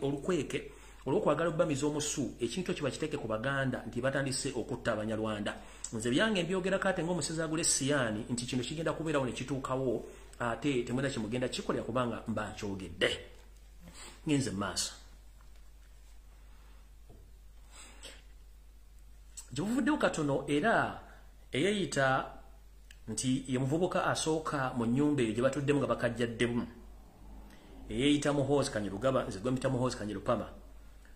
olukweke olw'okwagala obbamiza omusu. Ekintu ekyo bakiteeke ku Baganda nti batandise okutta Abanyarwanda. Nze byange mbyogerako ate ng'omusezi agula essiyaani nti kino kigenda kubeerawo ne kituukawo, ate temwena kye mugenda kikolera kubanga mba nkyogedde. Ngenze mu maaso. Gye buvuddewo katono, era eyeeyita nti ye muvubuka asooka mu nnyumba eyo gye batuddemu nga bakajjaddemu, eyeeyita Muhoozi Kanyirugaba, nze gwe mpita Muhoozi Kanyirupama,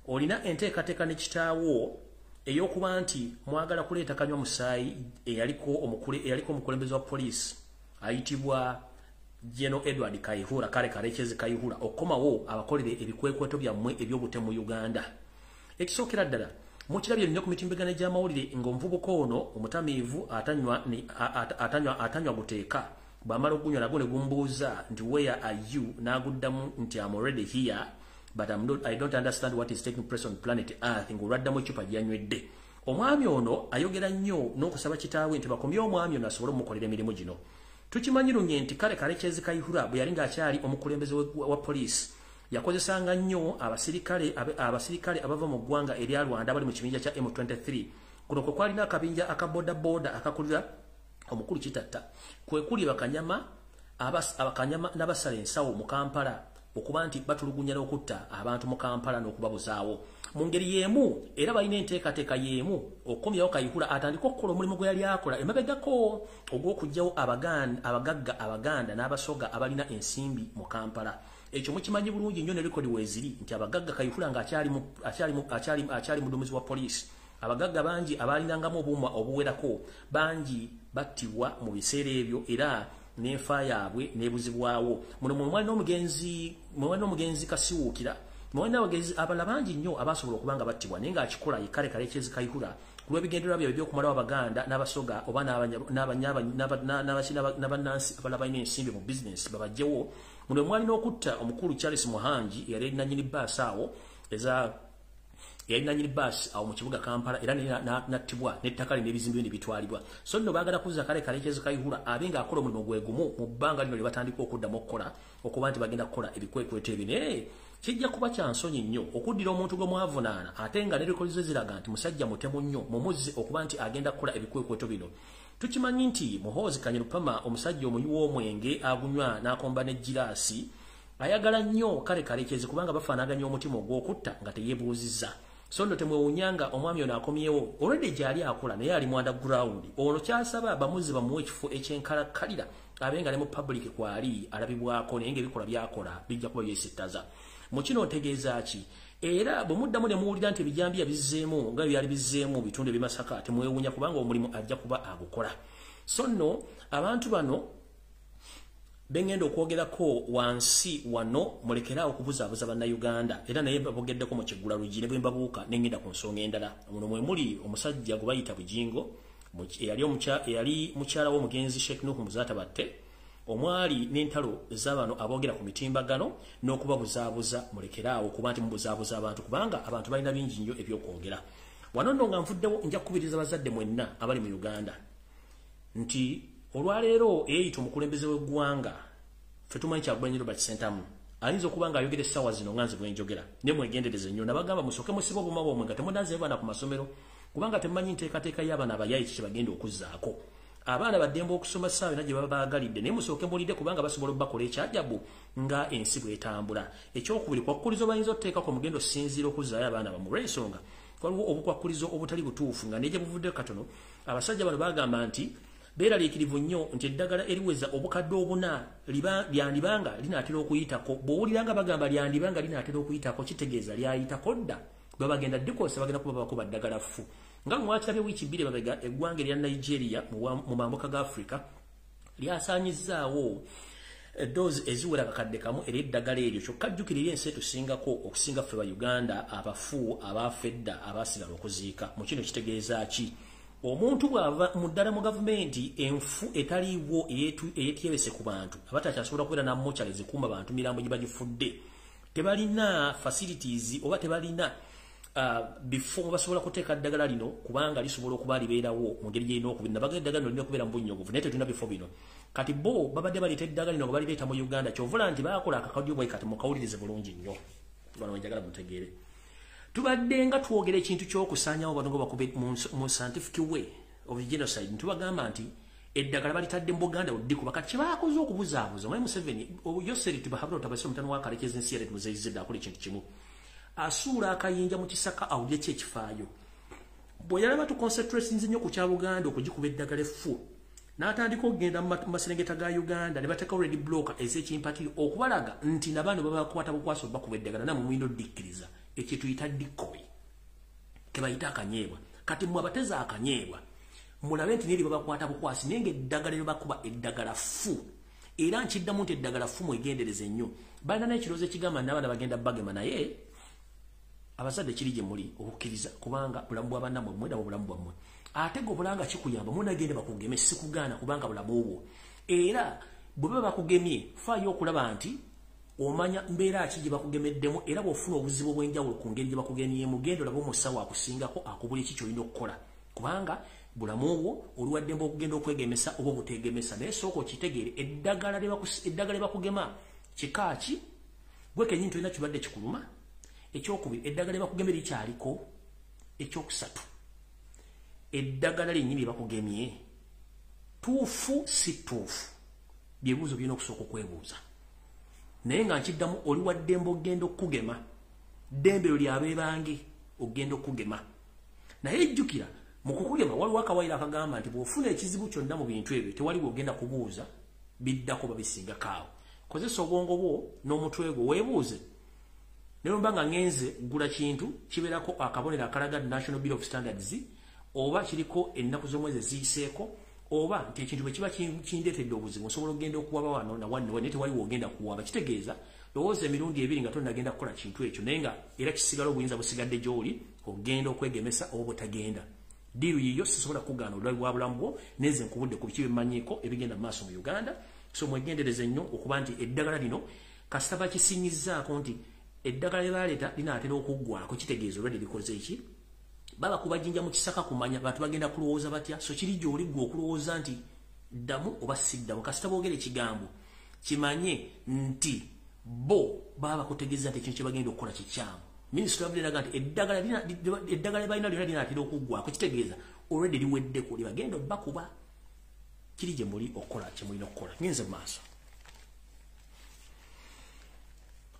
olina enteekateeka ne kitaawo ey'okuba nti mwagala kuleeta kanywa musaayi eyaliko omukulembeze wa poliisi ayitibwa General Edward Kayihura, kale Karekezi Kayihura, okukomawo abakolere ebikwekweto byammwe eby'obutemu mu Uganda. Ekisookera ddala, mukirabye nnyo ku mitimbagano gy'amawulire ng'omuvubuka ono omutamiivu atanywa guteeka, bw'amala okunywa nagwo ne gumbuuza nti where are you, n'aguddamu nti I'm already here but I don't understand what is taking place on planet Earth, ng'olwaddamu eccupa gye yanywedde. Omwami ono ayogera nnyo n'okusaba kitaawe nti bakomye omwami ono asobole omukolera emirimu gino. Tukimanyi lunye nti kale Karekezi Kayihura bwe yali ng'akyali omukulembeze wa poliisi yakozesanga nnyo abasirikale abava mu ggwanga erya Rwanda abali mu kibinja kya M23. Kuno kwe kwalina akabinja aka bodaboda akakulira omukulu Kitatta, kwe kuli bakanyama n'abasala ensawo mu Kampala okuba nti batulugunya n'okutta abantu mu Kampala n'okubabuzaawo. Mu ngeri y'emu era balina enteekateeka y'emu okukomyawo Kayihura atandike okukola omulimu gwe yali akola emabegako ogw'okuggyawo abagagga Abaganda n'Abasoga abalina ensimbi mu Kampala. Ekyo mukimanyi bulungi nnyo ne rekodi weeziri nti abagagga Kayihura ng'akyali muduumizi wa poliisi, abagagga bangi abaalinangamu obuuma obuwerako bangi battibwa mu biseera ebyo era n'enfa yaabwe n'ebuzibwawo. Muno mwe mwali n'omugenzi Kasiwuukira, mwali n'abagenzi abalala bangi nnyo abasobola okuba nga battibwa, naye ng'akikola ye kale Karekezi Kayihura ku lw'ebigendererwa byabwe eby'okumalawo Abaganda n'Abasoga oba n'abannansi abalala balina ensimbi mu bizinensi babaggyewo. Muno mwali n'okutta omukulu Charles Muhangi eyali nannyini bbaasi awo Eyali nannyini baasi awo mu kibuga Kampala era nattibwa n'ettaka lino n'ebizimbe ne bitwalibwa. So nno baagala kuzza kale Kalekezi Kayihura abe ng'akola omulimu gwe gumu mu bbanga lino lye batandika okuddamu okukola, okuba nti bagenda kukola ebikwekweto ebyo. Naye kijja kuba kya nsonyi nnyo okuddira omuntu gwe mwavunaana ate nga ne records ziraga nti musajja mutemu nnyo, mumuzze okuba nti agenda kukola ebikwekweto bino. Tukimanyi nti Muhoozi Kanyerupama, omusajja omunywi w'omwenge agunywa n'akomba n'eggiraasi, ayagala nnyo kale Kalekezi kubanga bafaanaganya omutima ogw'okutta nga teyeebuuzizza. So nno temwewuunyanga omwami ono akomyewo, already gy'ali akola naye ali mu underground. Ono kyasaba bamuzi bamuwe ekifo ekyenkalakkalira abe nga ne mu public kwali alabibwako, naye ng'ebikolwa by'akola bijja kuba byesittaza. Mu kino ntegeeza ki? Era bwe muddamu ne muwulira nti ebijambiya bizzeemu nga byali bizzeemu mu bitundu eby'e Masaka, temwewuunya kubanga omulimu ajja kuba agukola. So nno abantu bano bengenda okwogerako wansi wano, mulekeraawo okubuzaabuza Bannayuganda, era naye babogeddeko mu kiggula luggi ne bwe mbabuuka ne ngenda ku nsonga endala. Muno mwe muli omusajja gwe bayita Bujingo, eyali mukyala w'omugenzi Sheikh Nuhu Muzaata Batte, omwali n'entalo z'abano aboogera ku mitimbagano n'okubabuzaabuza. Mulekeraawo okuba nti mubuzaabuza abantu, kubanga abantu balina bingi nnyo ebyokwogera. Wano nno nga nvuddewo, nja kukubiriza bazadde mwenna abali mu Uganda nti olwaleero eyeyita omukulembeze w'eggwanga, ffe tumanyi Kyagulanyi Robert Ssentamu, ayinza okuba ng'ayogera essaawa zino nga nze bwe njogera, naye mwegendereze nnyo. Nabagamba musooke musibe obuma bwomwe nga temunazze baana ku masomero, kubanga temumanyi nteekateeka y'abaana abayaaye ki kye bagenda okuzzaako. Abaana baddembe okusoma ssaawa yonna gye baba baagalidde, naye musooke mulinde kubanga basobola obbakola ekyajabu nga ensi bw'etambula. Ekyokubiri, kwakkulizo bayinza otuteekako mugenda osinziira okuzzaayo abaana bammwe, olw'ensonga waliwo obukwakkulizo obutali butuufu nga ne gye buvudde katono abasajja bano bagamba nti beeraliikirivu nnyo nti eddagala eriweza obukadde 4 lyandibanga linaatera okuyitako. Bw'owulira nga bagamba lyandibanga linaatera okuyitako, kitegeeza lyayitako dda, babagenda ddikozesa, bagenda kuba bakuba ddagala ffu. Nga mwakirabye wiiki 2 mabega, eggwanga erya Nigeria mu mambuka ga Africa lyasaanyizzaawo doozi eziwera 1,000 ery'eddagala eryo. Kyokka jjukira eri ensi etusingako okusinga ffe ba Uganda abafu abaafa edda abaasigala okuziika. Mu kino kitegeeza ki? Omuntu bw'ava mu ddala mu gavumenti enfu etaliiwo eyetyebese ku bantu abatakyasobola kubeera na mochari ezikuuma bantu mirambo gye bagifudde, tebalina facilities oba tebalina bifo basobola kuteeka ddagala lino, kubanga lisobola okuba libeerawo mu ngeri gyerina okubeera. Nabaga eddagala lino lirina okubeera mu bunnyogovu, naye tetulina bifo bino. Kati bo babadde baleeta eddagala lino nga balireeta mu Uganda, kyovula nti baakola akakadyo bwe kati mukawulirize bulungi nnyo. Bano njagala mutegeere. Tubadde nga twogera ekintu ky'okusaanyawo bano nga bakube mu scientific way of genocide, tubagamba nti eddagala balitadde mu Buganda oddikuba. Kati kye baakoze okubuzaabuza Mwami Museveni, Yoseri Tibuhaburwa Otabasi, omutano wa Kalekezi ensi yaleeta Muzeeyi akola ekintu kimu, asuula akayinja mu kisaka awulire ki ekifaayo. Bwe yalaba tuconcentratinze nnyo ku kya Buganda okugikuba eddagala effu, n'atandika okugenda mu maserengeta ga Uganda ne bateekawo red block ez'ekimpatiri okubalaga nti nabano babakwata bukwasi obakuba eddagala, nammwe mulina oddikkiriza. Ekyo tuyita decoy, ke bayita akanyeebwa. Kati mmwe abateze akanyeebwa mulabe nti neri babakwata bukwasi, naye ng'eddagala lye bakuba eddagala ffu. Era nkiddamu nti eddagala ffu, mwegendereze nnyo. Balina n'ekirowoozo ekigamba n'abaana bagenda bagema, naye abazadde kiri gye muli okukkiriza, kubanga bulamu bwa bannammwe mweda mu bulamu bwammwe. Ate gwe obulanga kikuyamba munagende bakugeme, sikugaana kubanga bulamu bwo. Era bwe baba bakugemye, faayo okulaba nti omanya mbeera ki gye bakugemeddemu, era bw'ofuna obuzibu obw'enjawulo ku ngeri gye bakugemyemu, genda olabe omusawo akusingako akubula eki ky'olina okukola, kubanga bulamu bwo oli waddembe okugenda okwegemesa oba obuteegemesa. Naye sooka okitegeere eddagala lye bakugema kika ki, gwe kennyini tolina kirwadde kikuluma. Ekyokubiri, eddagala lye bakugemye likyaliko. Ekyokusatu, eddagala lyennyini lye bakugemye tuufu si ttuufu? Byebuuzo byolina okusooka okwebuuza. Naye nga nkiddamu, oli wa ddembe okugenda okukugema, ddembe lyo lyabeebange okugenda okukugema, naye jjukira mu kukugema waliwo akawayiro akagamba nti bw'ofuna ekizibu kyonna mu bintu ebyo tewali bw'ogenda kubuuza biddako babisingako awo. Kozesa obwongo bwo n'omutwe gwo weebuuze. Naye mba nga ngenze gula kintu kibeerako akabonero akalaga National Bureau of Standards, oba kiriko ennaku z'omwezi eziyiseeko, oba nti ekintu bwe kiba kindeetedde obuzibu nsobola okugenda okuwaba wano na wano, naye tewaliwo ogenda kuwaba. Kitegeeza lowooza emirundi ebiri nga tonnagenda kukola kintu ekyo, naye nga era kisigala obuyinza busigadde gy'oli ogenda okwegemesa oba butagenda. Diiru yiyo, sisobola kugaana olulabi bwa bulamu bwo, nenze nkubudde ku biki byemanyiiko ebigenda mu maaso mu Uganda. So mwegendereze nnyo okuba nti eddagala lino kasita bakisinyizaako nti Eddagala lye baleeta linaatera okuggwako, kitegeeza olwedde likoze eki? Baba kubajinja mu kisaka kumanya abantu bagenda kulowooza batya. So kiri gy'oli ggwe okulowooza nti ddamu oba siddamu. Kasita boogera ekigambo kimanye nti bo baba bakutegeeza nti ekintu kye bagenda okukola kikyamu. Minisitule yavudde eraga nti eddagala lye balina lyonna linaatera okuggwako, kitegeeza olwedde liweddeko lye bagenda obbakuba. Kiri gye muli okukola kye mulina okukola. Ngenze mu maaso.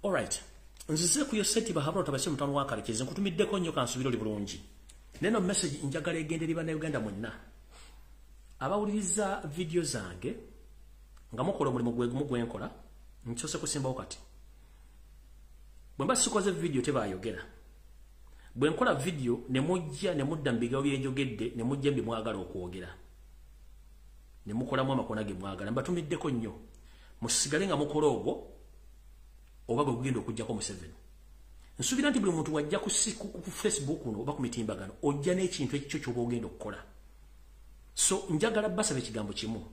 Alright. Nzize ku Yoseti Bahabura Tabase mutano wa Karekezi, nkutumiddeko nnyo, kansubira oli bulungi. Neno message njagala egende eri Bannayuganda mwenna abawuliriza vidiyo zange nga mukola omulimu gwe gumu gwe nkola. Nkisoose kusimbawo kati. Bwe mba sikoze vidiyo tebayogera. Bwe nkola vidiyo ne mujja ne mudda mu bigambo bye njogedde, ne mujja bye mwagala okwogera, ne mukolamu amakona ge mwagala. Mbatumiddeko nnyo, musigale nga mukola ogwo oba gwe gugenda okuggyako Museveni. Nsuubira nti buli muntu wajja ku Facebook kuno oba ku mitimbagano ojja n'ekintu ekikyo ky'oba ogenda okukola. So njagala basaba ekigambo kimu,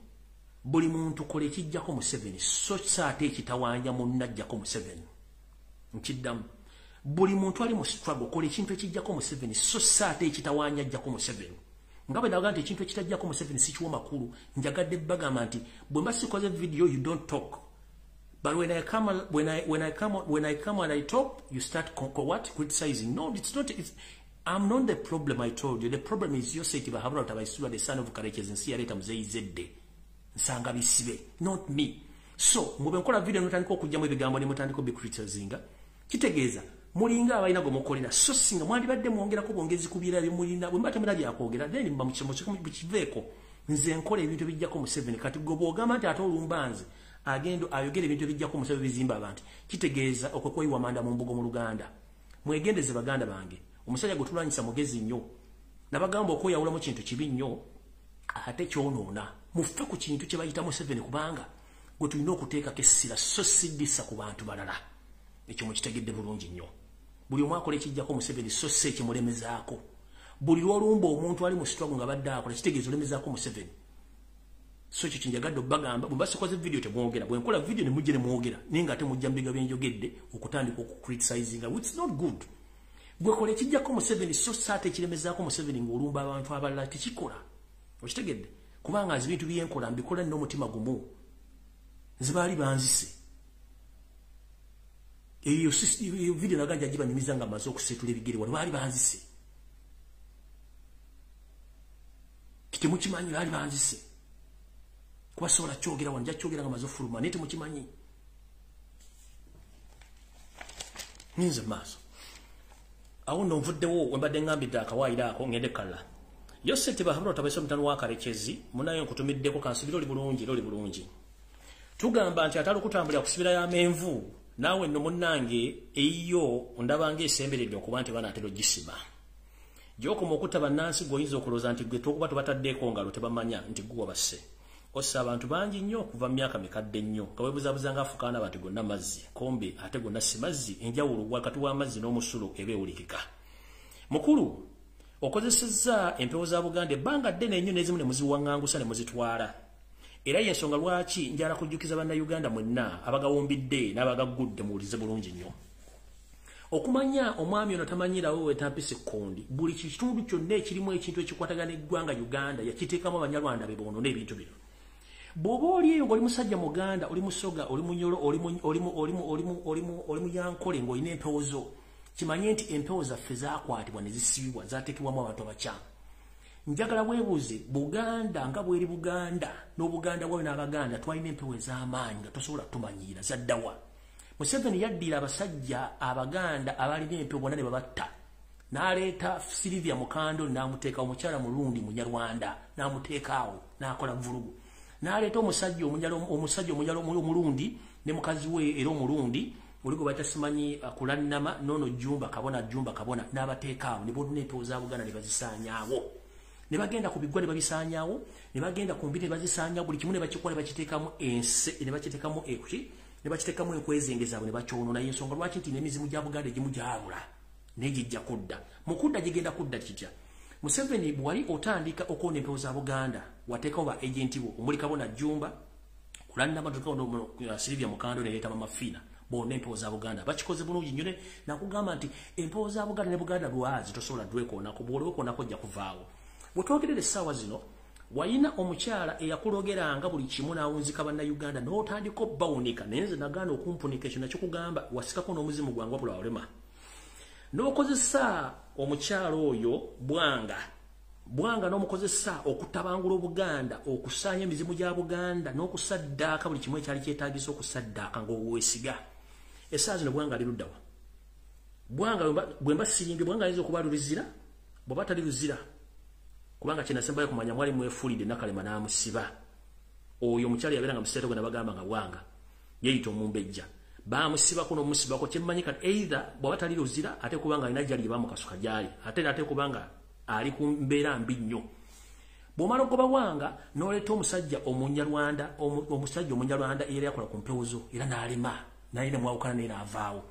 buli muntu kola ekijjako Museveni, so saate ekitawanya munnajjako Museveni. Nkiddamu, buli muntu ali mu struggle kola ekintu ekijjako Museveni, so saate ekitawanya ajjako Museveni. Nga bwe ndaga nti ekintu ekitajjako Museveni si kiwa makulu, njagadde bagamba nti bwe mba sikoze video you don't talk. But when I come and I talk, you start what? Criticizing. No, it's not. I'm not the problem. I told you. The problem is Yoseti Bahabura Tabaisula, the son of Karekezi, Nsiyareta Mzee Zedde, Nsanga Bisibe, not me. So mube nkola video mutandika okujjamu ebigambo ne mutandika obicriticinga, kitegeeza mulinga abalina gwe mukolera. So singa mwandibadde mwongerako bwongezi ku birala bye mulina, bwe mba temulina byakwogera, then mba mukiveeko. Nze nkola ebintu ebijjako Museveni. Kati gwe bw'ogamba nti ate olumbanze agendo ayogera ebintu ebijjako Museveni bizimba abantu, kitegeeza okwekoyiwa manda mu mbugo mu Luganda. Mwegendeze baganda bange, omusajja gwe tulwanyisa mugezi nnyo. Nabagamba okweyawulamu kintu kibi nnyo ate kyonoona. Mufe ku kintu kye bayita Museveni, kubanga gwe tulina okuteekako essira, so siddisa ku bantu balala. Ekyo mukitegedde bulungi nnyo. Buli omu akola ekijjako Museveni, so si ekimulemezaako. Buli lw'olumba omuntu ali mu struggle nga badde akola, kitegeeza olemezaako Museveni. So ekyo kyenjagadde obbagamba. Bwe mba sikoze vidiyo temwogera, bwe nkola vidiyo ne mujja ne mwogera, naye nga ate mujja mu bigambo bye njogedde okutandika okucriticizinga, which is not good. Gwe kola ekijjako Museveni, so saate ekiremezaako Museveni ng'olumba abantu abalala, tekikola. Okitegedde? Kubanga nze ebintu bye nkola mbikola n'omutima gumu. Nze baali banzise. Eyo vidiyo naganja gibanyumiza nga mmaze okuseetula ebigere wano, baali banzise. Temukimanyi, baali banzise. Kuba sobola kyogera wano, nja kyogera nga maze ofuluma, naye temukimanyi. Nninze mu maaso. Awo nno nvuddewo we mbadde ŋŋambidde akawaayiro ako, ŋŋende kalala. Yoseti Bahabura Tabase mutano wa Karekezi, munayo nkutumiddeko, kansubira oli bulungi era oli bulungi. Tugamba nti atali okutambulira kusibira y'amenvu, naawe nno munnange eyiyo ondaba ng'esemberedde okuba nti banaatera ogisima. Gy'okoma okutta bannansi gw'oyinza okulowooza nti gwe tokuba tobataddeeko ngalo, tebamanya nti gwe wabasse. Ossa abantu bangi nnyo okuva mu myaka mikadde nnyo, nga weebuzaabuza ng'afukaana abantu gonna mazzi, kombe ate gonna si mazzi, enjawulo wakati w'amazzi n'omusulo eba ewulikika. Mukulu, okozesezza empewo za Buganda ebbanga ddene nnyo n'ezimu ne muziwaŋŋangusa ne muzitwala. Era y'ensonga lwaki njala kujjukiza Bannayuganda mwenna abagawumbidde n'abagaggudde, muwulize bulungi nnyo. Okumanya omwami ono tamanyirawo wetampisa ekkondi, buli kitundu kyonna ekirimu ekintu ekikwatagana eggwanga Uganda yakiteekamu Abanyarwanda be boonona ebintu bino. Bw'oba oli eyo ng'oli musajja Muganda, oli Musoga, oli Munyoro, oli Muyankole ng'olina empewo zo, kimanye nti empewo zaffe zaakwatibwa ne zisibibwa, zaateekebwamu abantu abakyamu. Njagala weebuuze Buganda nga bw'eri Buganda n'Obuganda bwayo n'Abaganda twalina empewo ez'amaanyi nga tosobola kutumanyiira, zaddawa. Museveni yaddira abasajja Abaganda abalina empewo bonna ne babatta. N'aleeta Sylvia Mukando n'amuteeka, omukyala Mulundi Munyarwanda n'amuteekaawo n'akola vvulugu. N'aleeta omusajja omunyala Omulundi ne mukazi we era Omulundi, oli gwe bayita simanyi Kulannama n'ono Jumba Kabona n'abateekaawo ne bonna empewo za Buganda ne bazisaanyaawo. Ne bagenda ku biggwa ne babisaanyaawo, ne bagenda ku mbiri ne bazisaanyaawo, buli kimu ne bakikola ne bakiteekamu ense, ne bakiteekamu ekuki, ne bakiteekamu enkwezenge zaabwe ne bakyonoona. Y'ensonga lwaki nti n'emizimu gya Buganda egimu gyabula naye gijja kudda. Mu kudda gigenda kudda kitya? Museveni bw'ali otandika okwona empewo za Buganda, wateekawo ba agenti bo omuli Kabona Jumba, Kulannama, Silvia Mukando ne leeta Mama Fiina. Bonna empewo za Buganda bakikoze bulungi nnyo. Nakugamba nti empewo za Buganda ne Buganda lwazi tosobola dwekoonako, bw'olwekoonako ojja kuvaawo. Bwe twogerera essaawa zino, wayina omukyala eyakulogeranga buli kimu n'awunzika Bannayuganda n'otandika obbawunika, naye nze nagaana okumpunika. Ekyo nakikugamba, wasikako n'omuzimu gwange wabula walema. N'okozesa omukyala oyo Bwanga Bwanga, n'omukozesa okutabangula Obuganda, okusaanya emizimu gya Buganda n'okusaddaaka buli kimu ekyali kyetaagisa okusaddaaka ng'oweesiga. Essaawa zino Bwanga ali luddawa? Bwanga bwe mba sirimbye, Bwanga ayinza okuba lulizira, bw'aba tali Luzira, kubanga kyenasembayo kumanya mwali mwefuulidde Nakalema n'amusiba. Oyo omukyala yabeera nga museeto gwe nabagamba nga Bwanga yeeyita omumbejja, bamusibako n'omusibako. Kyemmanyi kati, either bw'aba tali Luzira, ate kubanga alina gyali gye bamukasuka gyali, ate kubanga ali ku mbeera mbi nnyo. Bw'omala ogoba Bwanga, n'oleeta omusajja Omunyarwanda, omusajja Omunyarwanda era yakola ku mpewo zo era n'alema, naye ne mwawukana naye n'avaawo.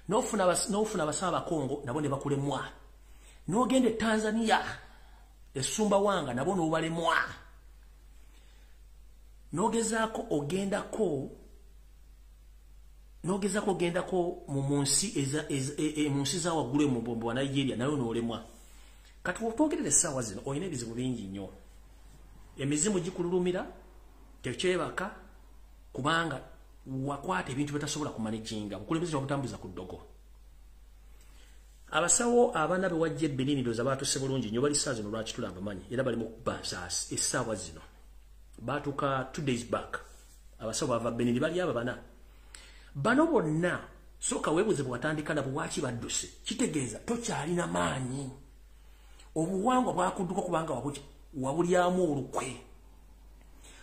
N'ofuna abasawo Abakongo, nabo ne bakulemwa. N'ogenda e Tanzania, Esumbawanga, nabo n'obalemwa. N'ogezaako ogendako, n'ogezaako ogendako mu nsi mu nsi za waggulu mu bwa Nigeria, nayo n'olemwa. Kati wotwogerera essaawa zino olina ebizibu bingi nnyo, emizimu gikululumira, tekyebaka, kubanga wakwata ebintu byetasobola kumanaginga. Bukulembeze wabutambuza ku ddogo. Abasawo abaana be wajja e Benin, ndowooza baatuse bulungi nnyo, bali ssaawa zino lwakitula abamanyi era bali mu kuba nsaasi. Essaawa zino baatuka 2 days back. Abasawo bava Benin bali abo bana, bano bonna. Sooka weebuze, bwe watandika nabo waaki badduse? Kitegeeza tokyalina maanyi, obuwangwa bwakudduka, kubanga wabulyamu olukwe.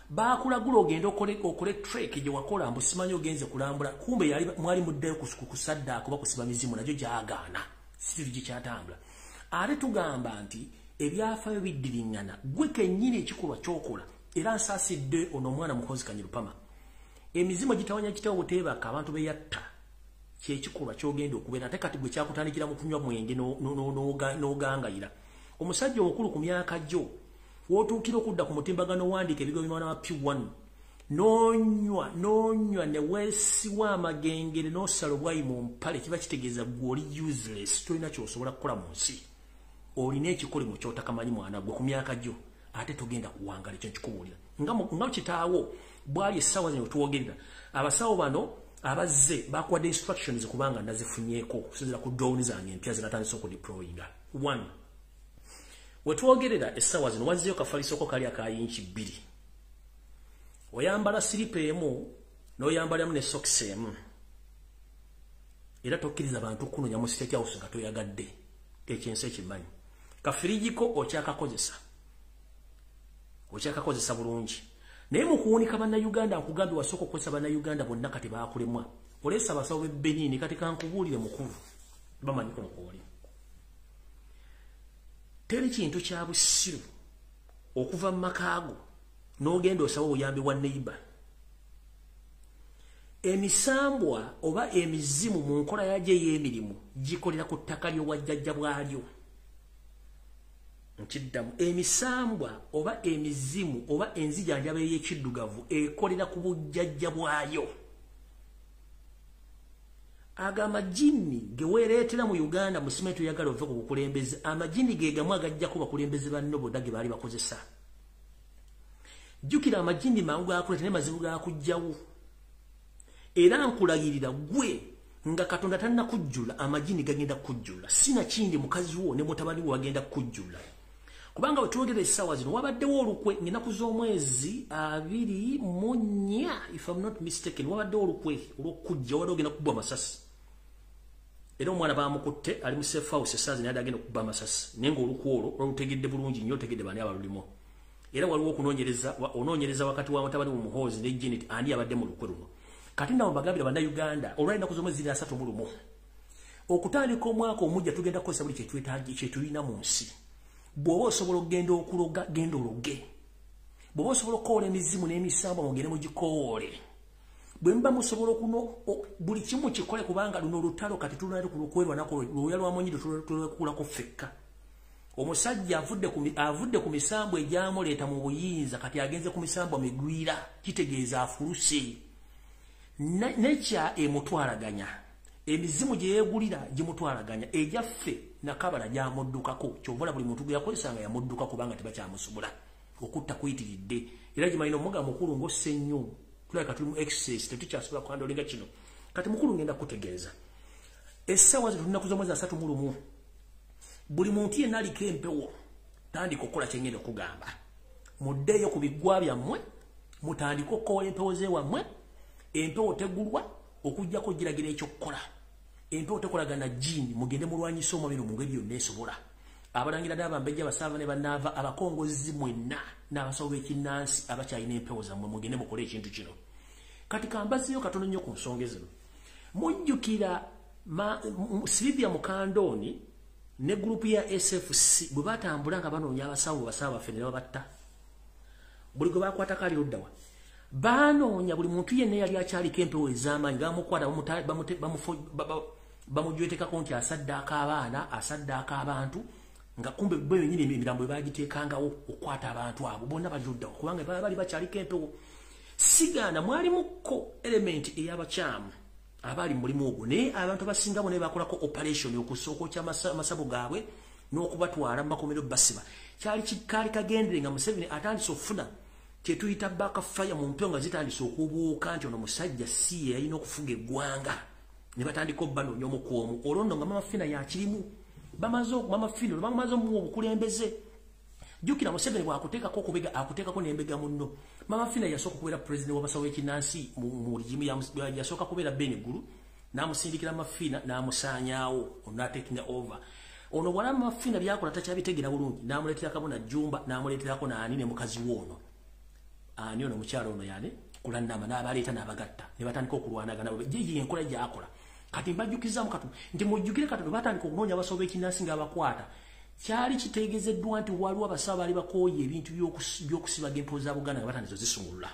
Bakulagula ogende okole trek gye wakola, mbu simanyi ogenze kulambula, kumbe yali mwali muddayo kusaddaaka oba kusiba mizimu, nagyo gyagaana, sitiri gikyatambula. Ate tugamba nti ebyafaayo biddiriŋŋana. Gwe kennyini ekikolwa kyokola, era nsaasidde ono omwana Mukozi Kanyirupama, emizimu gitawanya kitawo buteebaka, abantu beyatta, kyekikolwa kyogenda okubeera. Ate kati gwe kyakutandikira mu kunywa mwenge n'ogangayira. Omusajja omukulu ku myaka gyo, wootuukira okudda ku mutimbagano, wandiika ebigo by'omwana wa P1, n'onywa n'onywa ne weesiwa amagengere n'osala obwayi mu mpale, kiba kitegeeza gwe oli useless, tolina ky'osobola kukola mu nsi. Olina ekikolimo ky'otakamanyi, mwana gwe, ku myaka gyo, ate togenda kuwangala. Ekyo nkikubuulira nga kitaawo bwali. Essaawa zino twogerera, abasawo bano abazze bakuwadde instructions, kubanga nazifunyeeko okusinziira ku drone zange empya zenatandise okudeployinga. One, wetwogerera essaawa zino wazzeyo kafalisoko kali aka yinki 2, oyambala siripa emu n'oyambalamu ne sokisi emu, era tokkiriza bantu kunonya mu State House nga toyagadde. Ekyensi ekimanyi, kafirijiko okyakakozesa, okyakakozesa bulungi, naye mu kuwunika Bannayuganda, nkugambye wasooka okukozesa Bannayuganda bonna, kati baakulemwa. Oleesa abasawo b'e Benin. Kati kankubuulire mukulu, bamanyi kuno kwoli teri kintu kya busiru okuva mu makaago n'ogenda osaba obuyambi bwa neighbor. Emisambwa oba emizimu mu nkola yagyo ey'emirimu gikolera ku ttaka ly'owajjajja bwalyo. Nkiddamu, emisambwa oba emizimu oba enzijanjaba ey'ekiddugavu ekolera ku bujjajja bwayo. Aga amajini ge weereetera mu Uganda, musime tuyagala ove ku bukulembeze, amajini ge gamu agajjako bakulembeze banno bonna ge baali bakozesa. Jjukira, amajini mangu gakuleeta naye mazibu gakugjawo. Era nkulagirira gwe nga Katonda tannakujjula, amajini gagenda kukujjula, sina kindi mukazi wo ne mutabani wo bagenda kukujjula, kubanga wetwogera essaawa zino wabaddewo olukwe ng'ennaku z'omwezi 24, if I'm not mistaken, wabaddewo olukwe olw'okujja, wabadde ogenda kukubwa amasasi, era omwana bamukutte ali mu safe house essaawa zino, yadde agenda okukuba amasasi, naye ng'olukwe olwo lwalutegedde bulungi nnyo, otegedde bani abalulimu. Era waliwo okunoonyereza, onoonyereza wakati wa mutabani Muhoozi ne Janet, ani abadde mu lukwe luno. Kati nabo bagambira Bannayuganda, olwa ennaku z'omwezi ziri 31 okutandika omwaka omujja, tugenda kukozesa buli kyetwetaaga kyetulina mu nsi. Bw'oba osobola okugenda okuloga, genda ologe. Bw'oba osobola okukoola emizimu n'emisambwa, mugende mugikowoole. Bwe muba musobola okuno buli kimu kikole, kubanga luno olutalo kati tulina kwerwanako, lwoya lwa munyido tulwekulako ffekka. Omusajja avudde ku misambwa egyamuleeta mu buyinza, kati agenze ku misambwa migwira, kitegeeza afuluse. Nekya emutwalaganya, emizimu gye yeegulira gimutwalaganya, ejaffe nakabala gyamuddukako. Kyova buli muntu gwe yakozesanga yamudduka kubanga tebakyamusobola. Okutta kuyitiridde. Era gimalina omuga mukulu ng'osse nnyo, tulabika tuli mu excess, tetukyasobola kuhandolinga kino. Kati mukulu ngenda kutegeeza, essaawa zino tulina z'omwezi 31, buli muntu yenna aliko empewo tandika okukola kye ngenda okugamba. Muddeeyo ku biggwa byammwe, mutandike okukola empewo z'ewammwe. Empewo tegulwa okuggyako giragira ekyokukola. Empewo tekolagana jjiini, mugende mulwanyise omwami mu ngeri yonna esobola. Abalangira n'abambejja, abasaava ne bannaava, abakongozi mwenna n'abasawo b'ekinnansi abakyalina empewo zammwe, mugende mukole ekintu kino. Kati kambazeeyo katono nnyo ku nsonga zino. Mujjukira Silivia Mukandoni ne gurupu ya SFC bwe batambula nga banoonya abasawo, basawo baffe ne babatta. Buli gwe bakwatako ali luddawa. Banoonya buli muntu yenna yali akyaliko empewo ez'amaanyi, bamukwata bamujwetekako nti asaddaaka abaana, asaddaaka abantu, nga kumbe bo bennyini emirambo bagiteekangawo okukwata abantu abo bonna bali luddawa, kubanga bali bakyaliko empewo. Sigaana mwalimukko element ey'abakyamu abali mu mulimu ogwo, naye abantu abasinga bonna bakolako operation okusooka okya amasabo gaabwe n'okubatwala mu makomero basiba. Kyali kaali kagendere nga Museveni atandise okufuna kyetuyita backfire mu mpewo, nga zitandise okubuuka nti ono musajja si ye yalina okufuga eggwanga, ne batandika obbanoonya omu ku omu. Olwo nno nga Mama Fina yakirimu, bamaze Mama Fina bamaze omuwa obukulembeze. Jjukira Museveni bw'akuteekako okubega, akuteekako n'embega munno. Mama Fina yasooka okubeera pulezidenti w'abasawo b'ekinnansi mu rigimu, yasooka kubeera Ben Ggulu, n'amusindikira Mama Fina n'amusaanyaawo, ono n'atekinga over. Ono bw'alaba Mama Fina by'akola takyabitegeera bulungi, n'amuleetera Kabona Jjumba, n'amuleeterako naani ne mukazi we ono. Ani ono mukyala ono yani Kulannama, n'abaleeta n'abagatta ne batandika okulwanagana. Gye enkola gy'akola. Kati mbajjukizaamu katono nti mujjukire katono batandika okunoonya abasawo b'ekinnansi ng'abakwata. Kyali kitegeezeddwa nti waliwo abasawo baali bakooye ebintu by'okusibaga empewo za Buganda nga batandise ozisumulula.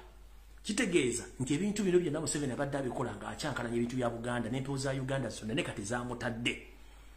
Kitegeeza nti ebintu bino byonna Museveni abadde abikola ng'akyankalanya ebintu bya Buganda n'empewo za Uganda zonna, ne kati zaamutadde.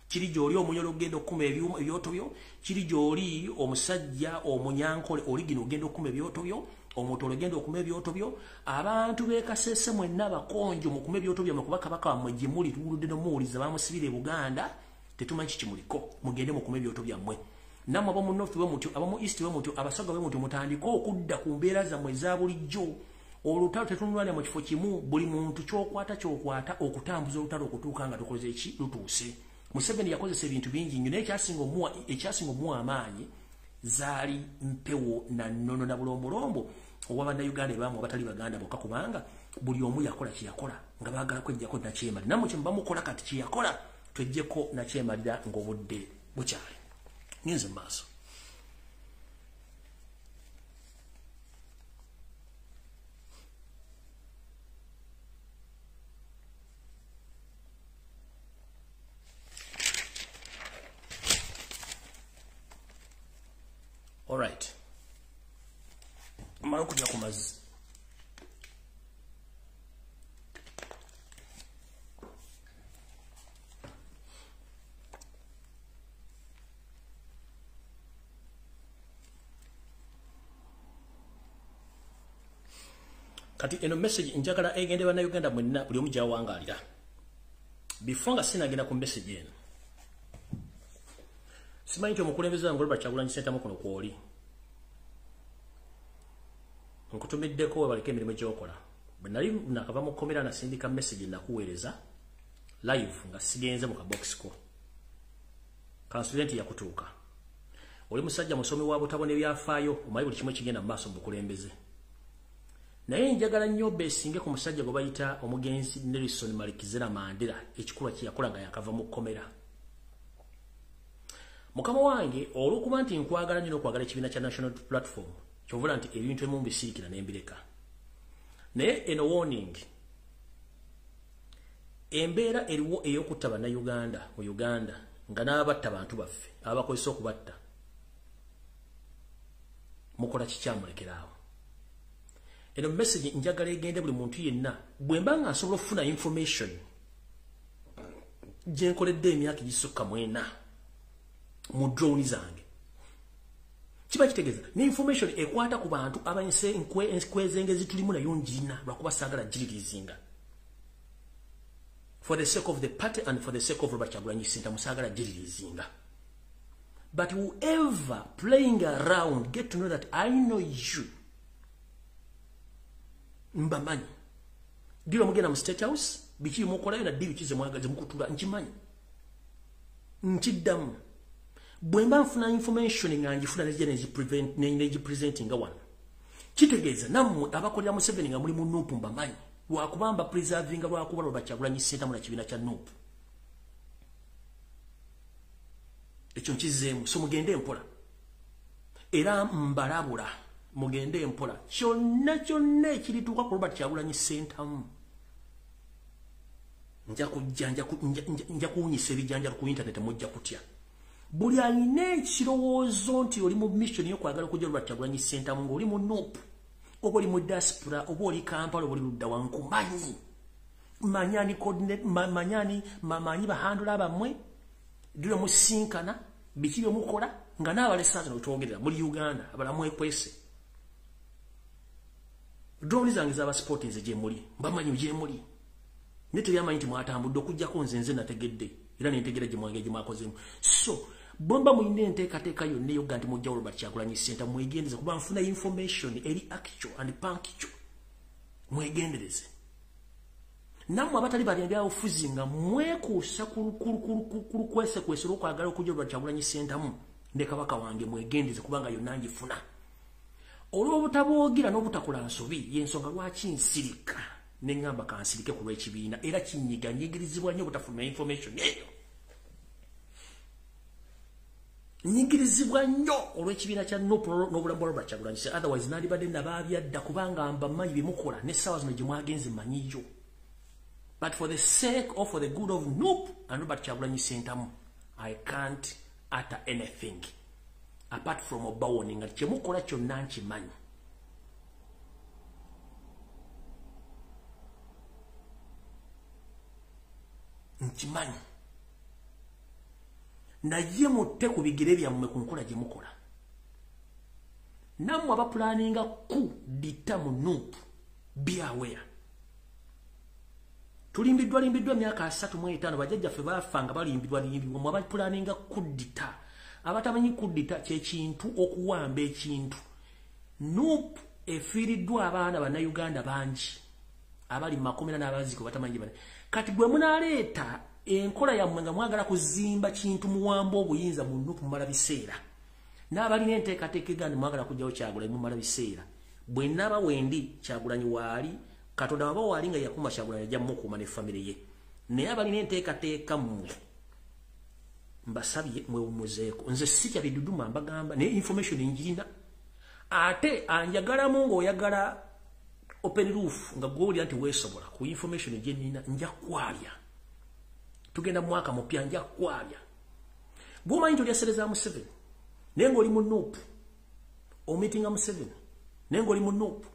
Kiri gy'oli omunyolo ogenda okukuma ebyoto byo, kiri gy'oli omusajja omunyankole oli gino ogenda okukuma ebyoto byo, omutolo ogenda okukuma ebyoto byo, abantu b'e Kasese mwenna abakonjo mukume ebyoto byammwe, kuba kabaka wammwe gye muli tuwuludde n'omuwuliza bamusibira e Buganda, tetumanyi kikimuliko, mugende mukume ebyoto byammwe. Nammwe abamu North bwe mutyo, abamu East bwe mutyo, Abasaga bwe mutyo, mutandike okudda ku mbeera zammwe eza bulijjo. Olutalo tetunulwanira mu kifo kimu, buli muntu ky'okwata ky'okwata okutambuza olutalo okutuuka nga tukoze eki lutuuse. Museveni yakozesa ebintu bingi nnyo, naye ekyasinga omuwa amaanyi zaali mpewo na nnono na bulombolombo obwa Bannayuganda ebamu abatali Baganda bokka, kubanga buli omu yakola kye yakola nga baagala kweggyako nakyemalira. Nammwe kye muba mukola kati kye yakola, tweggyeko nakyemalira ng'obudde bukyali. Ngenze mu maaso. Alright. Mara okunywa ku mazzi. Kati eno message njagala egende Bannayuganda mwenna buli omu gy'awangaalira. Before nga sinagenda ku message eno, simanyi nti omukulembeze wange Robert Kyagulanyi Ssentamu kuno kw'oli. Nkutumiddeko webaleke emirimu gy'okola. Bwe nali nakava mu kkomera nasindika message nakuweereza live nga sigenze mu kabokisi ko. Kansubire nti yakutuuka. Oli musajja musomi wa butabo n'ebyafaayo, omanyi buli kimu ekigenda mu maaso mu bukulembeze. Naye njagala nnyo beesinge ku musajja gwe bayita omugenzi Nelson Malikizera Mandela, ekikolwa kye yakola nga yakava mu kkomera. Mukama wange, olw'okuba nti nkwagala nnyo n'okwagala ekibiina kya National Platform, kyovula nti ebintu ebimu mbisirikira ne mbireka. Naye eno warning, embeera eriwo ey'okutta Bannayuganda mu Uganda nga n'abatta bantu baffe abakozesa okubatta, mukola kikyamulekera awo. Eno message njagala egende buli muntu yenna. Bwe mba nga nsobola okufuna information gye nkoledde emyaka egisukka 40 mu drone zange, kiba kitegeeza ne information ekwata ku bantu abainse enkwezenge zitulimu nayo njirina, lwakuba saagala giririzinga. For the sake of the party and for the sake of Robert Kyagulanyi Ssentamu, saagala giririzinga. But whoever playing around, get to know that I know you. Mbamanyi. Dilo mugenda mu State House, biki mukolayo na dili kize mwagaze mukutula nkimanyi. Nkiddamu. Bwe mba nfuna information nga njifuna neji presenting wano. Kitegeeza nammwe abakolera Museveni nga muli mu NUP mbamanyi. Lwakubamba preserving lwakuba Robert Kyagulanyi Ssentamu na kibiina kya NUP. Ekyo nkizeemu, so mugende mpola. Era mbalabula, mugende mpola. Kyonna kyonna ekirituuka ku Robert Kyagulanyi Ssentamu. Nja kujja nja kuwunyisa ebijanjalo ku internet mujja kutya. Buli alina ekirowoozo nti oli mu mission y'okwagala okujja Robert Kyagulanyi Ssentamu ng'oli mu NUP, oba oli mu diaspora, oba oli Kampala, oba oli ludda wa, nkumanyi. Manyani coordinate, manyani, mamanyi bahandula bammwe, dilo musinkana, biki byemukola, nga n'abalesa zino twogerera muri Uganda, abalamu ekwese. Drone zange z'aba sport nze gye muli, mbamanyi gye muli. Ne tebyamanyi nti mwatambudde okuggyako nze nze nategedde, era nentegera gye mwange gye mwakozeemu. So, bwemba mulina enteekateeka yonna eyogga nti mujja Robert Kyagulanyi Ssentamu, mwegendereze kuba nfuna information eri actual and punctual. Mwegendereze. Nammwe abatali bya nga mwekuusa ku lukwesekwese olw'okwagala okujja Robert Kyagulanyi Ssentamu ne kabaka wange, mwegendereze kubanga yonna ngifuna. Olw'obutaboogira n'obutakola nsobi y'ensonga lwaki nsirika ne ŋŋamba kansirike ku lw'ekibiina, era kinyiga nyigirizibwa nnyo obutafulumya information eyo. Nyigirizibwa nnyo olw'ekibiina kya NUP n'obulamu bwa Robert Kyagulanyi. Otherwise nandibadde nabaabya dda kubanga mbamanyi bye mukola n'essaawa zino gye mwagenze mmanyiyo. But for the sake or for the good of NUP and Robert Kyagulanyi Ssentamu, I can't utter anything apart from obawoninga nti kye mukola kyonna nkimanyi. Nkimanyi. Naye mutte ku bigere byammwe ku nkola gye mukola. Nammwe abapulaninga ku dita mu NUP, be aware. Tulimbiddwa limbiddwa emyaka 35, bajjajjaffe baafa nga balimbiddwa limbiddwa. Mmwe abapulaninga ku dita, abatamanyi ku dita kye kintu okuwamba ekintu. NUP efiiriddwa abaana bannayuganda bangi abali mu makomera n'abaziiko batamanyi bane. Kati gwe munaaleeta enkola yammwe nga mwagala kuzimba kintu muwamba obuyinza mu NUP mumala biseera. N'abalina enteekateeka egamba mwagala kuggyawo Kyagulanyi mumala biseera. Bwe nnaaba wendi Kyagulanyi waali, Katonda waba waali nga yakuuma Kyagulanyi ajja mmukuuma ne famire ye. Naye abalina enteekateeka mmwe mbasabye mwewummuzeeko. Nze sitya biduduma mbagamba, naye information njirina. Ate anjagalamu ng'oyagala open roof nga gw'owulira nti weesobola ku information gye nnina, nja kwalya. Tugenda mu mwaka mupya, nja kwalya. Bw'omanyi nti olya ssente za Museveni, naye ng'oli mu NUP, omitinga Museveni, naye ng'oli mu NUP,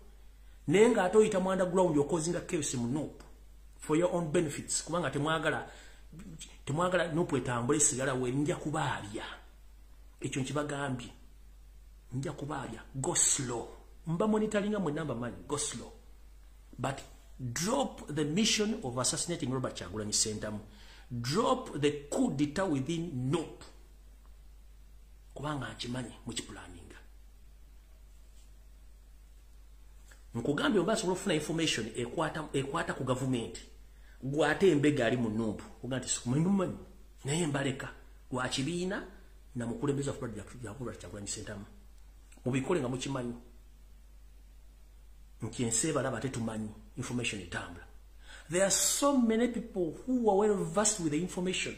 naye ng'ate oyita mu underground okozinga chaos mu NUP for your own benefits, kubanga temwagala NUP etambule esigala we, nja kubaabya. Ekyo nkibagambye. Nja kubaabya. Go slow. Mba monitoringa mwenna mbamanyi. Go slow. But drop the mission of assassinating Robert Kyagulanyi Ssentamu. Drop the coup d'etat within NUP. Kubanga nkimanyi mukipulaninga. Nkugambye oba asobola okufuna information ekwata ku gavumenti. Gwate embega ali mu NUP. Oga nti sikumanyi naye mbaleka lwa kibiina na mukulembeze wa Robert Kyagulanyi Ssentamu. Mubikole nga mukimanyi. Nti ensi ebalaba tetumanyi information etambula. There are so many people who are well versed with the information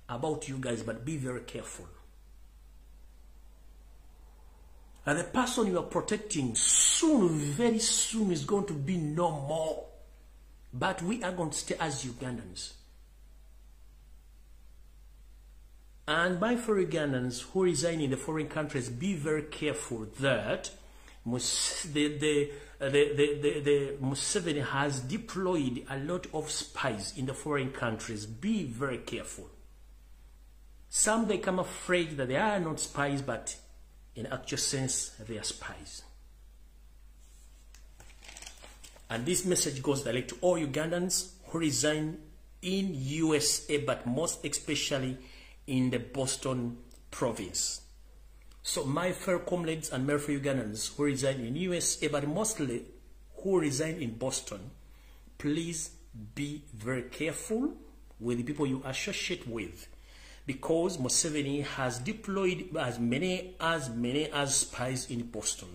about you guys, but be very careful. And the person you are protecting soon, very soon, is going to be no more. But we are going to stay as Ugandans. And my fellow Ugandans who reside in the foreign countries, be very careful that the Museveni has deployed a lot of spies in the foreign countries. Be very careful. Some they come afraid that they are not spies, but in actual sense, they are spies. And this message goes direct to all Ugandans who reside in USA, but most especially in the Boston province. So my fellow comrades and my fellow Ugandans who reside in USA, but mostly who reside in Boston, please be very careful with the people you associate with, because Museveni has deployed as many as spies in Boston.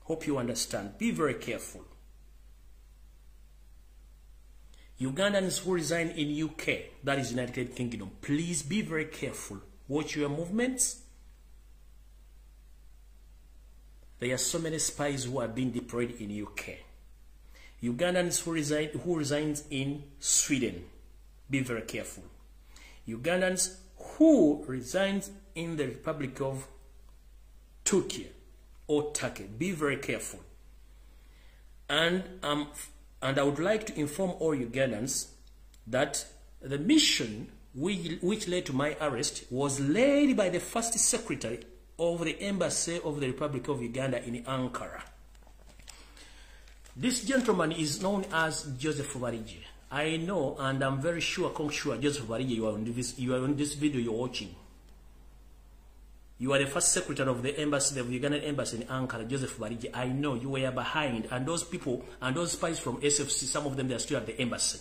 Hope you understand. Be very careful. Ugandans who reside in UK, that is United Kingdom, please be very careful. Watch your movements. There are so many spies who are being deployed in UK. Ugandans who resides in Sweden, be very careful. Ugandans who resides in the Republic of Turkey or Turkey, be very careful. And I would like to inform all Ugandans that the mission which led to my arrest was led by the first secretary of the Embassy of the Republic of Uganda in Ankara. This gentleman is known as Joseph Barigye. I know, and I'm very sure, Joseph Barigye, you are on this video you're watching. You are the first secretary of the embassy, the Ugandan embassy in Ankara, Joseph Barigye. I know you were behind, and those people and those spies from SFC, some of them, they are still at the embassy.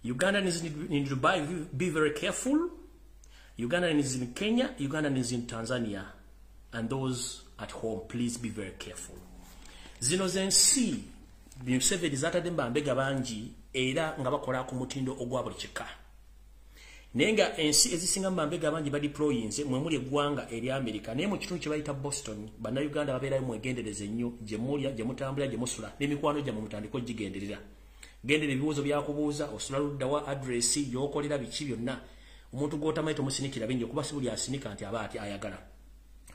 Ugandan is in Dubai, be very careful. Ugandan is in Kenya, Ugandan is in Tanzania, and those at home, please be very careful. Zino zensi Museveni zatadde bambega bangi era nga bakola ku mutindo ogwa buli kika. Naye nga ensi ezisinga bambega bangi badeployinze mwe muli eggwanga erya Amerika, naye mu kitundu kye bayita Boston, bannayuganda babeerayo mwegendereze nnyo gye mulya, gye mutambulira, gye musula n'emikwano gyammwe mutandike ogigenderera. Gendera ebibuuzo byakubuuza, osula ludda wa, address y'okolera, biki byonna. Omuntu gw'otamanyi tomusinikira bingi, okuba si buli asinika nti aba ati ayagala.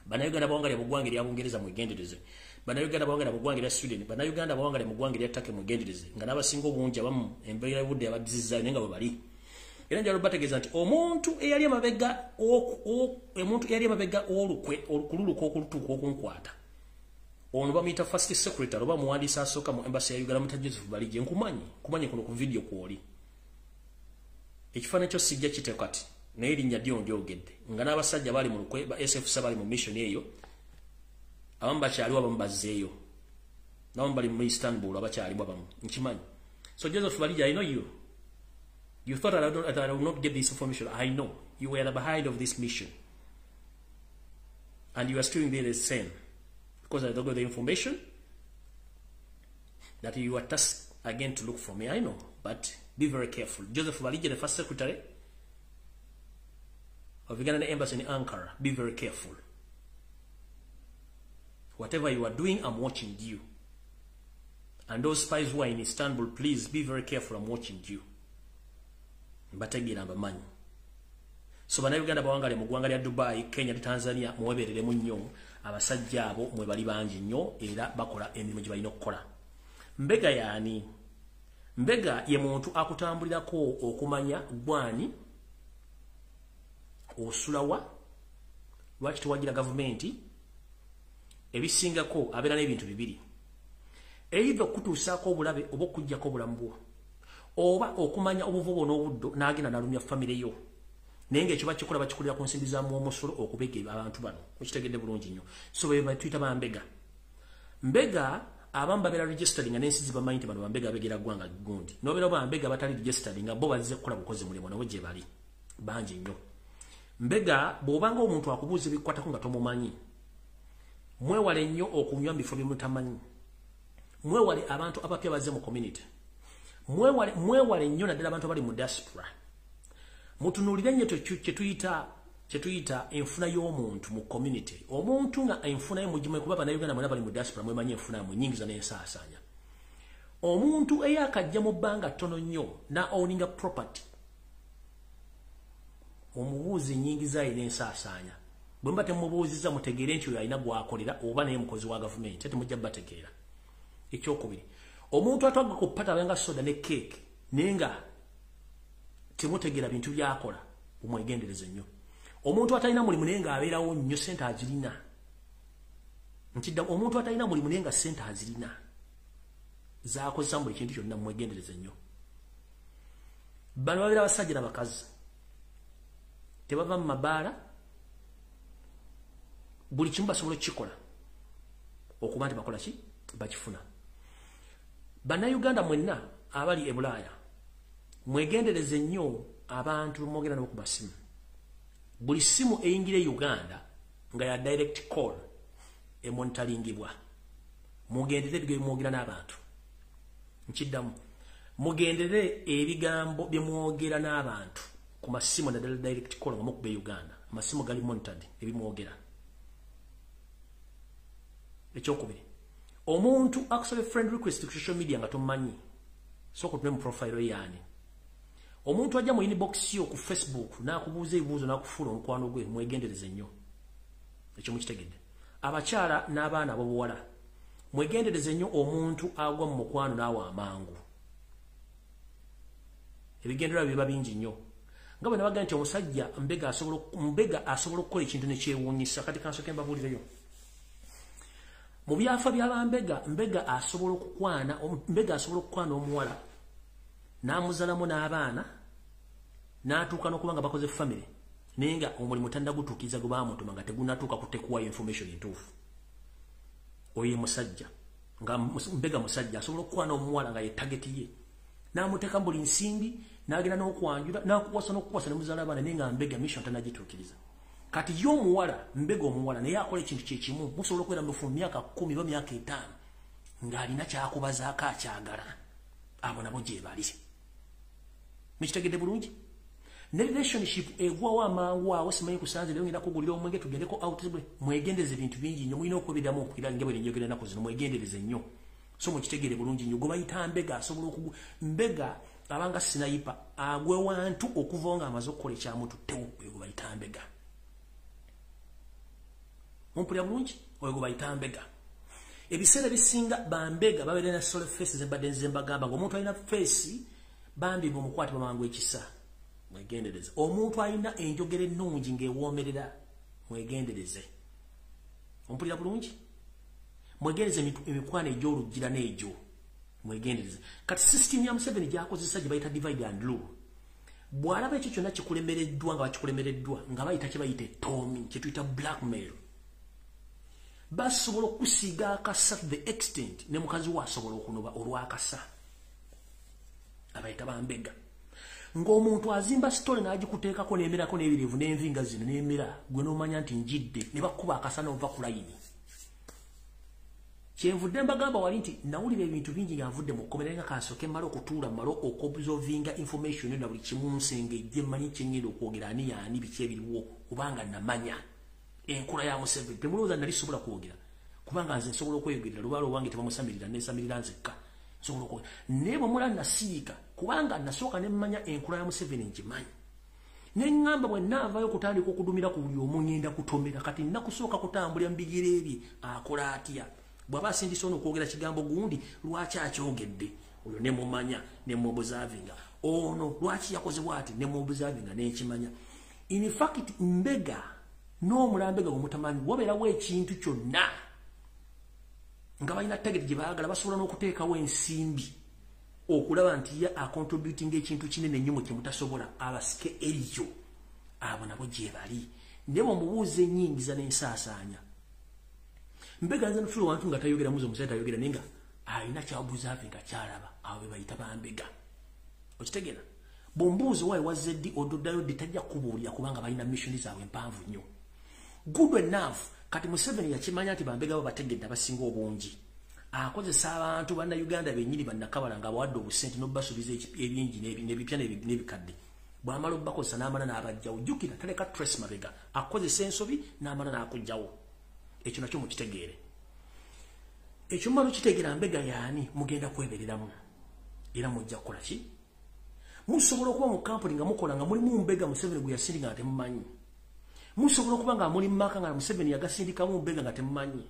Bannayuganda bawangale mu ggwanga erya Bungereza mwegendereze. Bannayuganda bawangale mu ggwanga erya Sweden, bannayuganda bawangale mu ggwanga erya Turkey mwegendereze. Nga n'abasinga obungi abamu embeera y'obudde abadizizaayo naye nga bwe bali. Era njagala obategeeza nti omuntu eyali emabega olukwe olukululuka okulutuuka okunkwata, ono bamuyita first secretary oba muwandiisi asooka mu embassy ya Uganda, muta Joseph Barigye. Nkumanyi kuno ku video kwoli. Ekifaananyi kyo sijja kiteeka kati, naye erinnya lyo ndyogedde. Nga n'abasajja bali mu lukwe ba SFC bali mu mission eyo, abamu bakyaliwo, abamu bazzeeyo, n'abamu bali mu Istanbul abakyaliwo abamu, nkimanyi. So Joseph Barigye, I know you. You thought that I would not get this information. I know you were behind of this mission, and you are still doing the same, because I don't got the information that you are tasked again to look for me. I know, but be very careful. Joseph Barigye, the first secretary of Ugandan embassy in Ankara, be very careful. Whatever you are doing, I'm watching you. And those spies who are in Istanbul, please be very careful. I'm watching you. Mbategeera mbamanyi. So bannayuganda bawangale mu ggwanga lya Dubai, Kenya ne Tanzania, muwebereremu nnyo. Abasajja abo mwe bali bangi nnyo era bakola emirimu gye balina okukola. Mbega yaani? Mbega ye muntu akutambulirako okumanya gwani osulawa, lwaki tewagira gavumenti, ebisingako abeera n'ebintu bibiri. Either okutuusaako obulabe oba okuggyako obulamu bwo, oba okumanya obuvubo n'obuddo n'agenda n'alumya famire yo. Naye ng'ekyo bakikola bakikolera ku nsimbi za muwomusolo okubega abantu bano. Okitegedde bulungi nnyo. So be batuyita bambega. Mbega abamu babeera registered nga n'ensi zibamanyi nti bano bambega abegera ggwanga gundi. N'obeera bambega batali registered nga bo bazze kukola bukozi mulimu, nabo gye bali bangi nnyo. Mbega bw'obanga omuntu akubuuza ebikwatako nga tomumanyi, mwewale nnyo okunywa mu bifo bye mutamanyi. Mwewale abantu abapya bazze mu community. Mwewale nnyo naddala abantu abali mu diaspora. Mutunuulire nnyo kye tuyita enfuna y'omuntu mu community. Omuntu nga enfuna ye mugimanyi, kuba bannayuganda mwena bali mu diaspora mwemanyi enfuna yammwe nnyingiza n'ensaasaanya. Omuntu eyakajja mu bbanga ttono nnyo na owninga property, omubuuzi nnyingiza ye n'ensaasaanya. Bwe muba temubuuzizza mutegeere nti oyo alina gw'akolera oba naye mukozi wa gavumenti, temujja bategeera. Ekyokubiri, omuntu atwagga ku ppata abenga soda ne keeke naye nga temutegeera bintu by'akola, omwegendereze nnyo. Omuntu atalina mulimu naye ng'abeerawo nnyo ssente azirina. Nkidda, omuntu atalina mulimu naye nga ssente azirina, Zakozesa mu ekintu kyonna, mwegendereze nnyo. Bano babeera abasajja n'abakazi, tebava mu mabaala, buli kimu basobola okukikola okuba nti bakola ki, bakifuna. Bannayuganda mwenna abali e Bulaaya, mwegendereze nnyo abantu bemwogera nabo ku masimu. Buli simu eyingira e Uganda nga ya direct call emonitoringibwa. Mugendere ebigambo byemwogera n'abantu. Nkiddamu, mugendere ebigambo byemwogera n'abantu ku masimu, naddala direct call nga mukuba e Uganda. Amasimu gali monitored, ebimwogera. Ekyokubiri, omuntu akusaba friend request ku social media nga tomumanyi, sooka otume mu profile yaani. Omuntu ajja mu inbox yo ku Facebook n'akubuuza ebibuuzo n'akufuula omukwano gwe, mwegendereze nnyo. Ekyo mukitegedde? Abakyala n'abaana ab'obuwala, mwegendereze nnyo omuntu agwa mu mukwano n'awa amangu. Ebigendererwa biba bingi nnyo, nga bwe nabaga nti omusajja mbega asobola, mbega asobola okukola ekintu nekyewuunyisa. Kati kansooke mbabuulireyo mu byafa by'abambega. Mbega asobola okukwana, mbega asobola okukwana omuwala n'amuzalamu n'abaana, n'atuuka n'okuba nga bakoze family, naye nga omulimu tannagutuukiriza gwe baamutuma, nga tegunnatuuka kutekuwayo information entuufu. Oyo ye musajja nga mbega. Musajja asobola okukwana omuwala nga ye target ye, n'amuteeka buli nsimbi, n'agenda n'okwanjula, n'akuwasa, n'okukwasa, ne muzaala abaana, naye nga mbega mission tannagituukiriza. Kati ye omuwala mbega, omuwala naye akola ekintu kyekimu. Musobola okubeera mufu myaka 10 oba myaka 5 ng'alina kyakubazaako akyagala. Abo nabo gye bali. Mukitegedde bulungi? Ne relationship egwawo amangu awo. Simanyi kusanze leero ngenda kugulira omwenge, tugendeko out. Mwegendereze ebintu bingi nnyo, mulina okweberamu okwira nga bwe njogera ennaku zino. Mwegendereze nnyo. So mukitegeere bulungi nnyo, gwe bayita mbega asobola okugu mbega abanga sniper agwe wantu okuva nga amaze okukola ekyamututtewo. Oyo gwe bayita mbega. Mumpulira bulungi? Oyo gwe bayita mbega. Ebiseera ebisinga bambega babeera na sorry face zembadde nze mbagamba, ng'omuntu alina face bambi bwemukwatibwa mangu ekisa. Mwegendereze omuntu alina enjogera ennungi ng'ewoomerera, mwegendereze. Ompulira bulungi? Mwegendereze emikwano egy'oluggira n'egyo, mwegendereze. Kati system ya Museveni gy'akozesa gye bayita divide and rule. Bw'alaba ekyo kyonna kikulemereddwa, nga bakikulemereddwa, nga bayita kye bayita etoomi, kye tuyita blackmail. Basobola okusiiga akasa to the extent ne mukazi we asobola okunoba olw'akasa. Abayita bambega, ng'omuntu azimba story n'agikuteekako n'emerako n'ebirevu n'envinga zino n'emera, gwe n'omanya nti njidde, ne bakuba akasa n'ova ku layini. Kyenvudde mbagamba wali nti nawulira ebintu bingi nga nvudde mu kkomera, nga kansooke mmale okutuula, mmale okuobservinga information na buli kimu, nsengejje, mmanyi kye ŋŋenda okwogera, ani yaani, biki ebiriwo, kubanga namanya enkola ya Museveni. Temulowooza nali sobola kwogera, kubanga nze nsobola okweyogerera. Lubaala owange tebamusamirira, nesamirira nzekka, nsobola okwogera. Naye bwe mula nasiika, kubanga nasooka ne mmanya enkola ya Museveni, ngimanyi, ne ŋŋamba bwe naavayo okutandika okudumira ku buli omu, ŋŋenda kutomera. Kati nnakusooka kutambulira mu bigere bye, akola atya, bw'aba asindise ono okwogera kigambo gundi, lwaki akyogedde oyo, ne mumanya, ne muobservinga ono lwaki yakoze bw'ati, ne muobservinga, nenkimanya. In fact, mbega n'omulambega gwe mutamanyi, wabeerawo ekintu kyonna nga balina target gye baagala, basobola n'okuteekawo ensimbi okulaba nti ye acontributing ekintu kinene nnyo mu kye mutasobola, abasike eriyo. Abo nabo gye bali. Naye bwemubuuza ennyingiza n'ensaasaanya, mbega nze ntuula wantu nga tayogera, muzo omusajja tayogera, naye nga alina ky'aobservinga, kyalaba. Abo be bayita bambega. Okitegeera? Bw'ombuuza waayi wazze ddi, ododdayo ddi, tajja kukubuulira, kubanga balina mission zaabwe empanvu nnyo. Good enough. Kati Museveni yakimanya nti bambega bo bategedde abasinga obungi. Akozesa abantu bannayuganda bennyini bannakabala nga abawadde obusente n'obasuubiza ebingi n'ebipya n'ebikadde. Bw'amala obbakozesa n'amala n'abajjawo. Jjukira, taleka trace mabega, akozesa ensobi n'amala n'akugjawo. Ekyo nakyo mukitegeere. Ekyo mumala okitegeera mbega yaani, mugenda kwebereramu era mujja kukola ki. Musobola okuba mu kampuni nga mukola nga mulimu mbega Museveni gwe yasindika nga temumanyi. Musobola okuba nga muli mumaka nga Museveni yagasindikamu mbega nga temumanyi.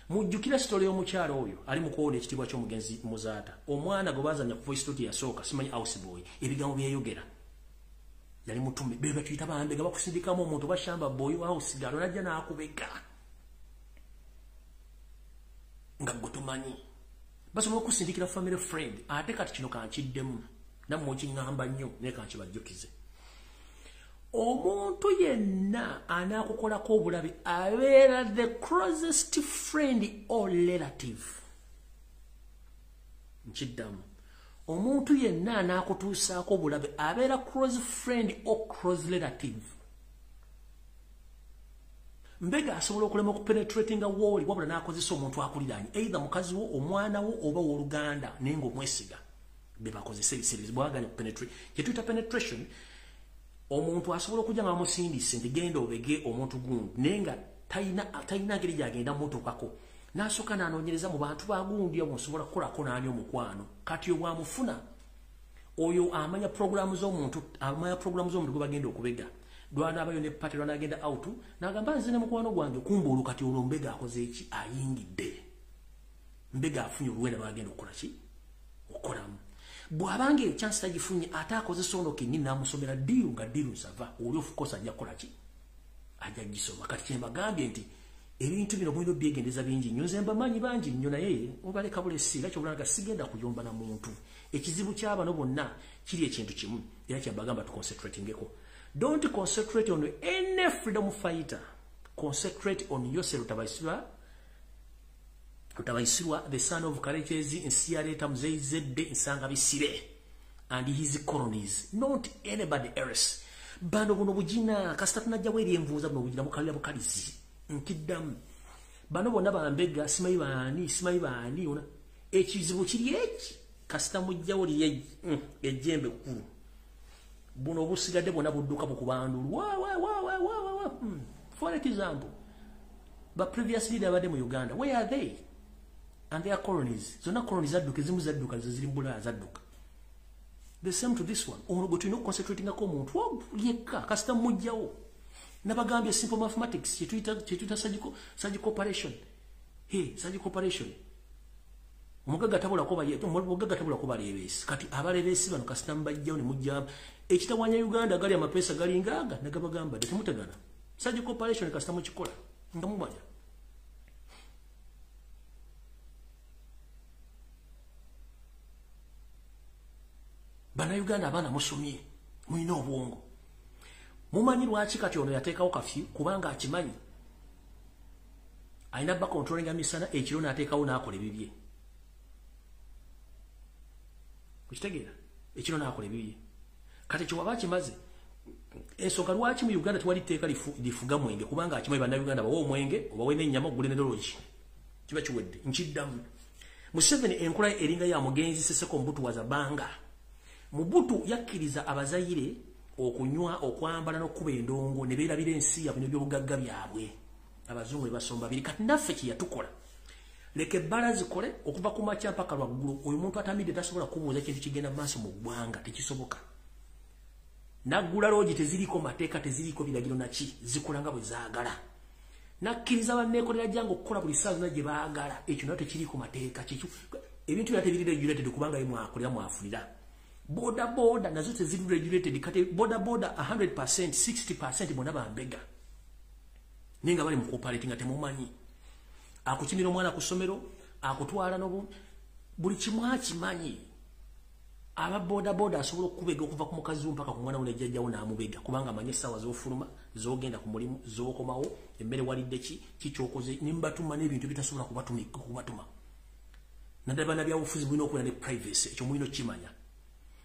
Mujjukira story y'omukyalo oyo ali mu kuwona ekitiibwa ky'omugenzi Muzaata, omwana gwe bazanya ku voice note yasooka, simanyi house boy, ebigambo byeyogera yali mutume. Be batuyita bambega. Bakusindikamu omuntu bashamba boy wa house girl, najja n'akubega nga gwe tomanyi. Basobola okusindikira family friend. Ate kati kino kankiddemu, nammwe okiŋŋamba nnyo, naye kankibajjukize. Omuntu yenna anaakukolako obulabe abeera the closest friend or relative. Nkiddamu, omuntu yenna anaakutuusaako obulabe abeera close friend or close relative. Mbega asobola okulema okupenetratinga wooli, wabula n'akozesa omuntu akuliraanye, either mukazi wo, omwana wo, oba wooluganda, naye ng'omwesiga, be bakozesa ebiseera bwaganya okupenetrate. Kye tuyita penetration, omuntu asobola okujja nga bamusindise nti genda obege omuntu gundi, naye nga talina ngeri gyagenda mutuukako, n'asooka n'anoonyereza mu bantu ba gundi abo nsobola kukolako n'ani omukwano. Kati obwamufuna oyo amanya programu z'omuntu, amanya programu z'omuntu gwe bagenda okubega. Lwanaabayo ne party, lwanaagenda out, n'agamba nze ne mukwano gwange, kumbe olwo kati olwo mbega akoze eki? Ayingidde. Mbega afunye oluwenda lwagenda okukola ki? Okukolamu. Bw'abanga ekyansi tagifunye, ate akozesa ono kennyini n'amusomera deal, nga deal nsava oli, of course ajja kukola ki? Ajja gisoma. Kati kye mbagambye nti ebintu bino mulina obyegendereza bingi nnyo. Nze mbamanyi bangi nnyo, naye mubaleka bulesi, era kyobulanga sigenda kuyomba na muntu. Ekizibu ky'abano bonna kiri ekintu kimu, era kyembagamba tuconcentratingeko. Don't concentrate on any freedom fighter. Concentrate on yourself. Rutabaisirwa, the son of Karekezi, Nsiareta Mzee Zedde Nsanga Bisire, and his colonies, not anybody else. Bano buno bujina, kasita tunajja weri envuuza buno bujina mukalira bukalizi. Nkiddamu. Bano bonna bambega, simanyi baani, simanyi baani, ona. Ekizibu kiri eki, kasita mujjawo li ejjembe kkulu. Buno obusigadde bwonna budduka bukubandulu. Wa wa wa wa wa wa. For example, but previous leader abadde mu Uganda, where are they? And their colonies. Zonna colonies zadduka, ezimu zadduka, ziri mu Bulaaya zadduka. The same to this one. Ono gwe tulina okuconcentratingako omuntu yekka, kasita mujjawo. Nabagambye simple mathematics, kye tuyita surgical operation. Hey, surgical operation. Omugagga tabula kubaleebeesi. Kati abaleebeesi bano kasita mubajjawo ne mujjamu. Ekitawanya Uganda gali amapeesa galinga aga, nagabagamba temutegana. Surgical operation kasita mukikola nga mumanya. Bannayuganda abaana musomye, mulina obwongo. Mumanyi lwaki kati ono yateekawo kafyu? Kubanga akimanyi alina ba controllinga misana, ekiro n'ateekawo n'akola ebibye. Okitegeera? Ekiro n'akola ebibye. Kati ekyo waba akimaze. Ensonga lwaki mu Uganda tewali tteeka lifuga mwenge, kubanga akimanyi Bannayuganda bawe omwenge, obawe n'ennyama, ogule ne loogi, kiba kiwedde. Nkiddamu, Museveni enkola ye eringa ya mugenzi Seseko Mobutu wa Zabanga. Mobutu yakkiriza Abazayire okunywa, okwambala n'okukuba endongo, ne beerabira ensi yaabwe n'ebyobugagga byabwe. Abazungu ne basomba biri. Kati naffe kye yatukola, leka ebbala zikole okuva ku makya mpaka lwaggulo. Oyo muntu atamidde tasobola kubuuza kintu kigenda mu maaso mu ggwanga, tekisoboka. Naggula loogi teziriiko mateeka, teziriiko biragiro naki, zikola nga bwe zaagala. Nakkiriza banneekolera jangu okukola buli ssaawa zonna gye baagala, ekyo nayo tekiriiko mateeka. Ebintu byonna tebiri regulated, kubanga ye mwakolera mwafunira. Boda boda nazo teziri regulated. Kati boda boda 100%, 60% bonna bambega, naye nga bali mu cooperating nga temumanyi. Akukimira omwana ku ssomero, akutwala nobu buli kimu akimanyi. Aba boda boda asobola okukubega okuva ku mukazi wo mpaka ku mwana wo nejjajjawo n'amubega, kubanga amanyi essaawa z'ofuluma, z'ogenda ku mulimu, z'okomawo, emmere walidde ki, kikyokoze, ne mbatuma n'ebintu bitasobola kubatuma. Naddala bannabyabufuzi mulina okubeera ne privacy, ekyo mulina okukimanya.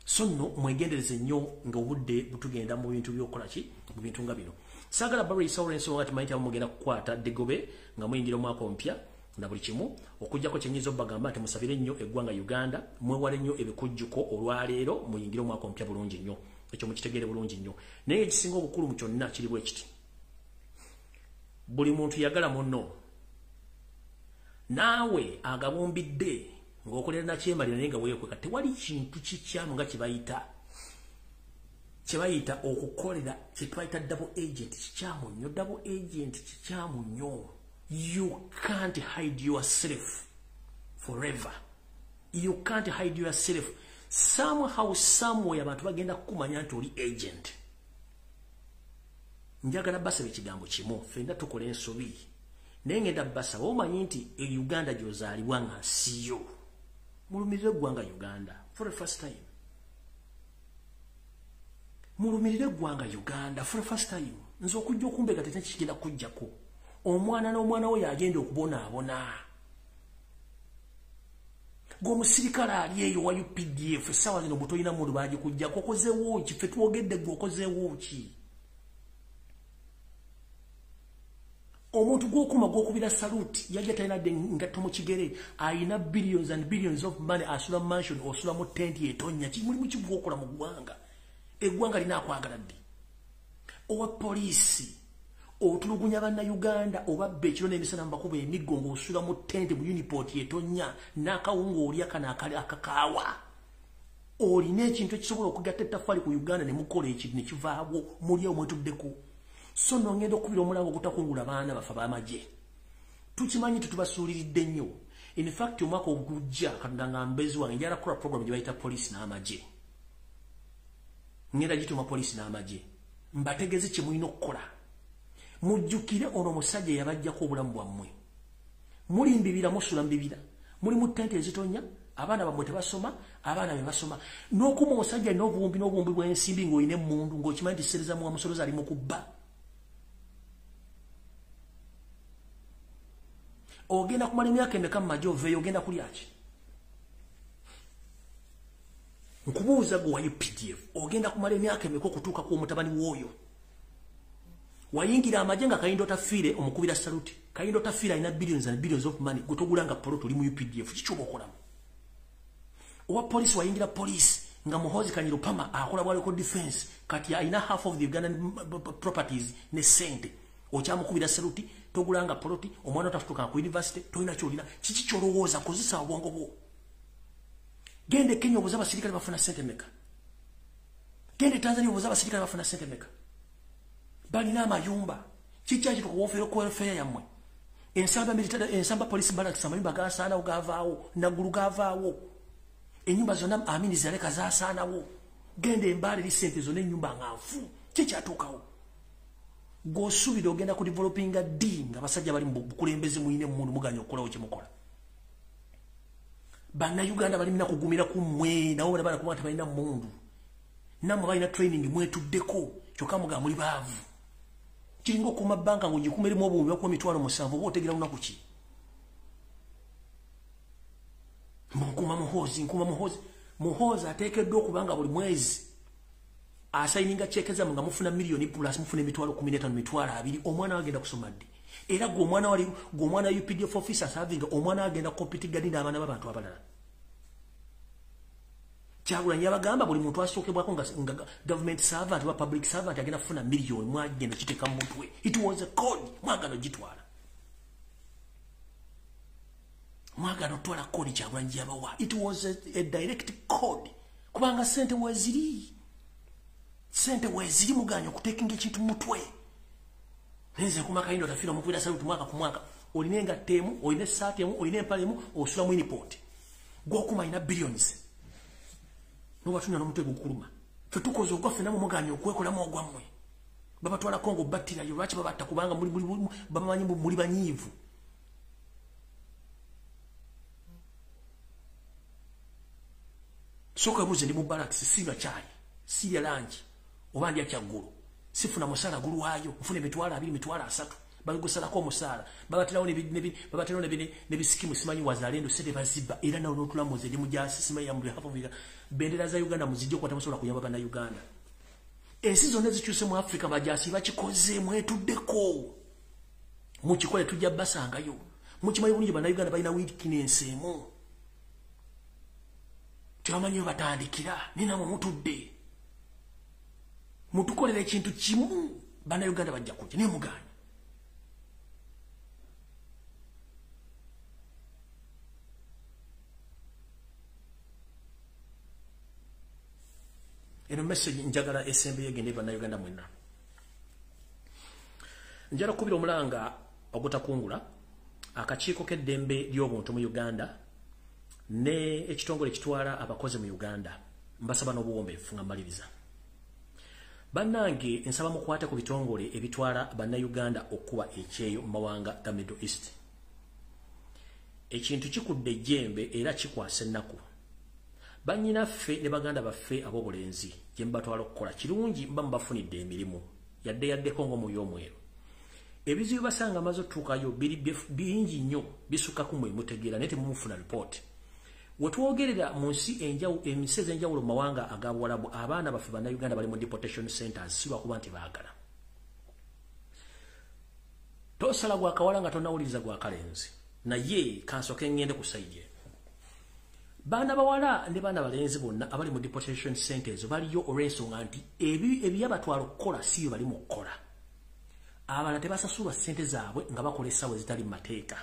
So nno mwegendereze nnyo nga obudde butugenda mu bintu by'okukola ki, mu bintu nga bino. Saagala balwisa olw'ensonga nti manyi nti mugenda kukwata ddegobe nga muyingira omwaka omupya na buli kimu, okuggyako kye nnyinza obbagamba nti musabire nnyo eggwanga Uganda, mwewale nnyo ebikujjuko olwaleero, muyingire omwaka omupya bulungi nnyo. Ekyo mukitegeere bulungi nnyo. Naye ekisinga obukulu mu kyonna kiri bwe kiti: buli muntu yagala munno, naawe agabumbidde ng'okolera nakyemalira naye nga weekweka. Tewali kintu kikyamu nga kye bayita okukolera kye twayita double agent. Kikyamu nnyo, double agent kikyamu nnyo. You can't hide yourself forever. You can't hide yourself. Somehow, somewhere, abantu bagenda kukumanya nti oli agent. Njagala basaba ekigambo kimu: ffenna tukola ensobi, naye ngenda basaba, omanyi nti e Uganda gy'ozaalibwa nga nsiyo. Mulumirire eggwanga Uganda for the first time. Mulumirire eggwanga Uganda for the first time. Nze okujja okumbega tete kigenda kujjako. Omwana n'omwana we yagenda okubonaabona. Gwe omusirikale ali eyo wa UPDF, essaawa zino bwe mundu bagikujjako, okozeewo ki? Ffe twogedde, gwe okozeewo ki? Omuntu gw'okuma gw'okubira salute yajja talina dde ngatto mu kigere, ayina billions and billions of money, asula mansion, osula mu tenti etonya. Mulimu ki gwokola mu ggwanga? Eggwanga linaakwagala ddi? Owa poliisi otulugunya bannayuganda, obabba ekiro n'emisana, mubakuba emiggo, ng'osula mu tenti mu uniport etonya, n'akawunga olya kano akakaawa. Olina ekintu ekisobola okugatta ettaffaali ku Uganda ne mukola ekintu ne kivaawo, muli omwetuddeko. So nno ngenda okubira omulango ogutakungula baana bafe ab'amagye. Tukimanyi tetubasuuliridde nnyo. In fact, omwaka ogujja, Katonda nga mbezi wange, njala kukola program gye bayita poliisi n'amagye. Ngenda gituma poliisi n'amagye, mbategeeze kye mulina okukola. Mujjukire ono omusajja yabajjako obulamu bwammwe. Muli mbibira, musula mbibira, muli mu tente ezitonya, abaana bammwe tebasoma, abaana be basoma n'okuma. Omusajja alina obuwumbi n'obuwumbi bw'ensimbi, ng'olina emmundu, ng'okimanyi nti sereza muwa musolozi ali mu kubba. Ogenda kumala emyaka emeka mu magye oveeyo? Ogenda kulya ki? Nkubuuza gwe wa UPDF, ogenda kumala emyaka emeka okutuuka ku omutabani w'oyo wayingira amagye nga Kayindo Otafiire omukubira saluti? Kayindo Otafiire alina billions and billions of money, gwe togulanga polot, oli mu UPDF. Kiki oba okolamu? Owa poliisi, wayingira poliisi nga Muhozi Kanyirupama akola bwaliko defense, kati alina half of the Ugandan properties ne sente, okyamukubira saluti, togulanga poloti, omwana otafutuka ku university, tolina kyolina. Kiki kyolowooza? Kozesa obwongo bwo. Genda e Kenya obuuze abasirikale bafuna sente meka. Genda e Tanzania obuuze abasirikale bafuna sente meka, balina amayumba. Kiki akituka welfare yammwe? Ensamba military, Ensamba police barracks, amayumba gasaanawo, gavaawo. Naggulu gavaawo, enyumba zonna Amini zaleka zasaanawo. Genda embaala eri sente zonna, enyumba nga nfu. Kikyatuukawo? Gwosuubira ogenda ku developinga ddi nga abasajja bali mu bukulembeze, muyina emmundu, muganya okukolawo kyemukola? Bannayuganda balimina kugumira ku mmwe, nabo bana kuba tebalina mmundu, nammwe balina training, mwetuddeko, kyokka mugaa muli baavu. Kiringa okuuma banka ng'ogikuuma erimu obuwumbi, bakuwa 70,000, oba otegera lunaku ki? Nkuuma Muhoozi, nkuuma Muhoozi. Muhoozi ateekeddwa okuba nga buli mwezi asayininga cheque zammwe nga mufuna miliyoni plus, mufuna 15,000, 20,000. Omwana wagenda kusoma ddi? Era gwe omwana wali, gwe omwana UPDF officer serving, omwana agenda competinga ddi n'abaana b'abantu abalala? Kyagulanyi yabagamba buli muntu asookebwako nga government servant oba public servant agenda kufuna miliyoni. Mwagenda kiteeka mu mutwe. It was a code, mwagala ogitwala, mwagala otwala code Kyagulanyi yabawa. It was a direct code, kubanga sente weziri, sente weziri, muganya okuteekinga ekintu mu mutwe. Nze kuma Kayindo Otafiire omukubira saluti mwaka ku mwaka, olina engatto emu, olina essaati emu, olina empale emu, osula mu uniport, gwokuma alina billions, nobatuna n'omutwe gukuluma. Ffe tukoze ogwaffe, namwe muganya okwekolamu ogwammwe. Babatwala Kongo battirayo. Lwaki babatta? Kubanga babamanyi muli banyiivu. Sooka webuuze, ndi mu barracks, sinywa kyayi, sirya lunch oba ndya kyaggulo, sifuna musaala gulwayo, nfuna 20,000, 30,000, baligusalako omusaala, babaterawo nebisikimu, simanyi Wazalendo, sente bazibba. Era nawe notulamuze ndi mujasi, simanyi bendera za Uganda muzijje okuba temusobola kuyamba bannayuganda. Ensi zonna ezikyuse mu Africa bajasi bakikoze, mwetuddeko mukikole, tujja basangayo. Mukimanyi bulungi bannayuganda balina weakness emu, tebamanyi we batandikira. Ninamwe mutudde mutukolera ekintu kimu, bannayuganda bajja kujja, naye muganya. Eno message njagala esembe yegende bannayuganda mwenna. Njala kubira omulanga ogutakungula akakiiko k'eddembe ly'obuntu mu Uganda ne ekitongole ekitwala abakozi mu Uganda. Mbasaba n'obuwombeefu nga mmaliriza. Bannange, nsaba mukwate ku bitongole ebitwala bannayuganda okuba ekyeyo mu mawanga ga Middle East. Ekintu kikudde ejjembe era kikwasa ennaku. Bannyinaffe ne baganda baffe ab'obulenzi gye mubatwala okukola kirungi mba mubafunidde emirimu yadde yaddeko ng'omwoyo omweru. Ebizibu basanga amaze otuukayo biri bingi nnyo bisukka ku mmwe mutegeera naye temumufuna report. Wetwogerera mu nsi ensi ez'enjawulo mu mawanga aga Buwalabu, abaana baffe Bannayuganda bali mu deportation centers si lwakuba nti baagala. Tosala gwa kawala nga tonnawuliriza gwa kalenzi. Naye kansooke ŋŋende ku sayidi eno. Baana bawala ne baana balenzi bonna abali mu deportation centers baliyo olw'ensonga nti ebyabatwala okukola si bye bali mu kukola. Abalala tebasasulwa ssente zaabwe nga bakola essaawa ezitali mu mateeka.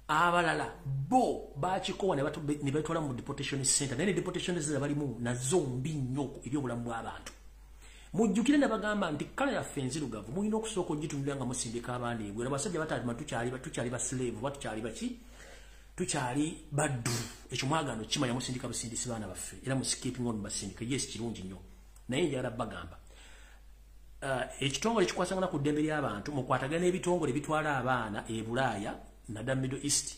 Abalala bo bakikowa ne batwala mu deportation center, naye ne deportation center balimu nazo mbi nnyo eri obulamu bw'abantu. Mujjukire ne bagamba nti kala yaffe enzirugavu mulina okusooka ogitunulira nga musindika abaana ebweru. Abasajja bataalima tukyali ba slave oba tukyali baki, tukyali baddu. Ekyo mwagaano kimanya musindika busindisi baana baffe era mu skipping on basindika. Yes, kirungi nnyo, naye njagala bagamba ekitongole ekikwasagana ku ddembe ly'abantu mukwatagana n'ebitongole ebitwala abaana e Bulaaya naddala Middle East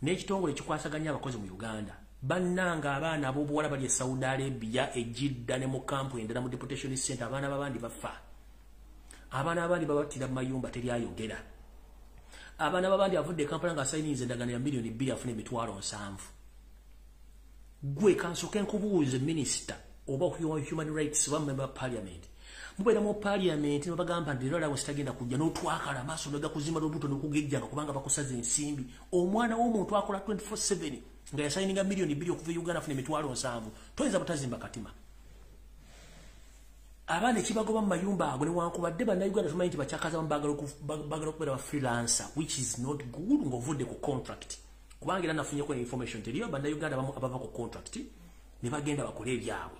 n'ekitongole ekikwasaganya abakozi mu Uganda. Bannanga abaana ab'obuwala bali e Saudi Arabia, e Jeddah ne mu kampu endala mu deportation center, abaana b'abandi bafa. Abaana abandi babattira mu mayumba teryayogera. Abaana b'abandi avudde e Kampala ng'asayininze endagaano ya 2 million afuna 70,000. Gwe kansooke nkubuuze minisita oba human rights oba member of parliament. Mubeera mu parliament ne bagamba nti leero sitagenda kujja n'otwakala amaaso ne gakuzimba n'obuto n'okugejjanga kubanga bakusaza ensimbi. Omwana w'omuntu akola 24/7 nga yasayininga 2 million okuva e Uganda afuna 70,000. Toyinza butazimba katima. Abaana ekibagoba mu mayumba ago newankubadde Bannayuganda tumanyi nti bakyakaza bamu baagala okubeera ba freelancer, which is not good ng'ovudde ku contract. Kubanga era nafunyeko information teriyo Bannayuganda abamu abava ku contract ne bagenda bakole ebyabwe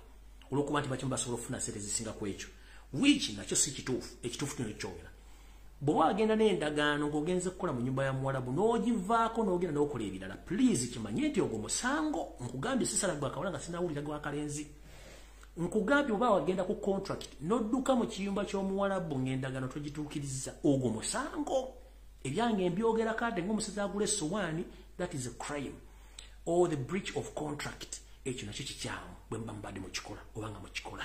olw'okuba nti bakimu basobola okufuna ssente ezisinga ku ekyo, which nakyo si kituufu. Ekituufu kino kyogera. Bw'oba wagenda n'endagaano ng'ogenze kukola mu nnyumba ya Muwalabu n'ogivaako n'ogenda n'okola ebirala, please kimanye nti ogwo musango. Nkugambye sisala gwa kawala nga sinawulira gwa kalenzi. Nkugambye oba wagenda ku contract n'odduka mu kiyumba ky'omuwalabu ng'endagaano togituukiriza, ogwo musango. Ebyange mbyogera kade ng'omusezi agula essowaani, that is a crime or the breach of contract. Ekyo nakyo kikyamu bwe muba mubadde mukikola oba nga mukikola.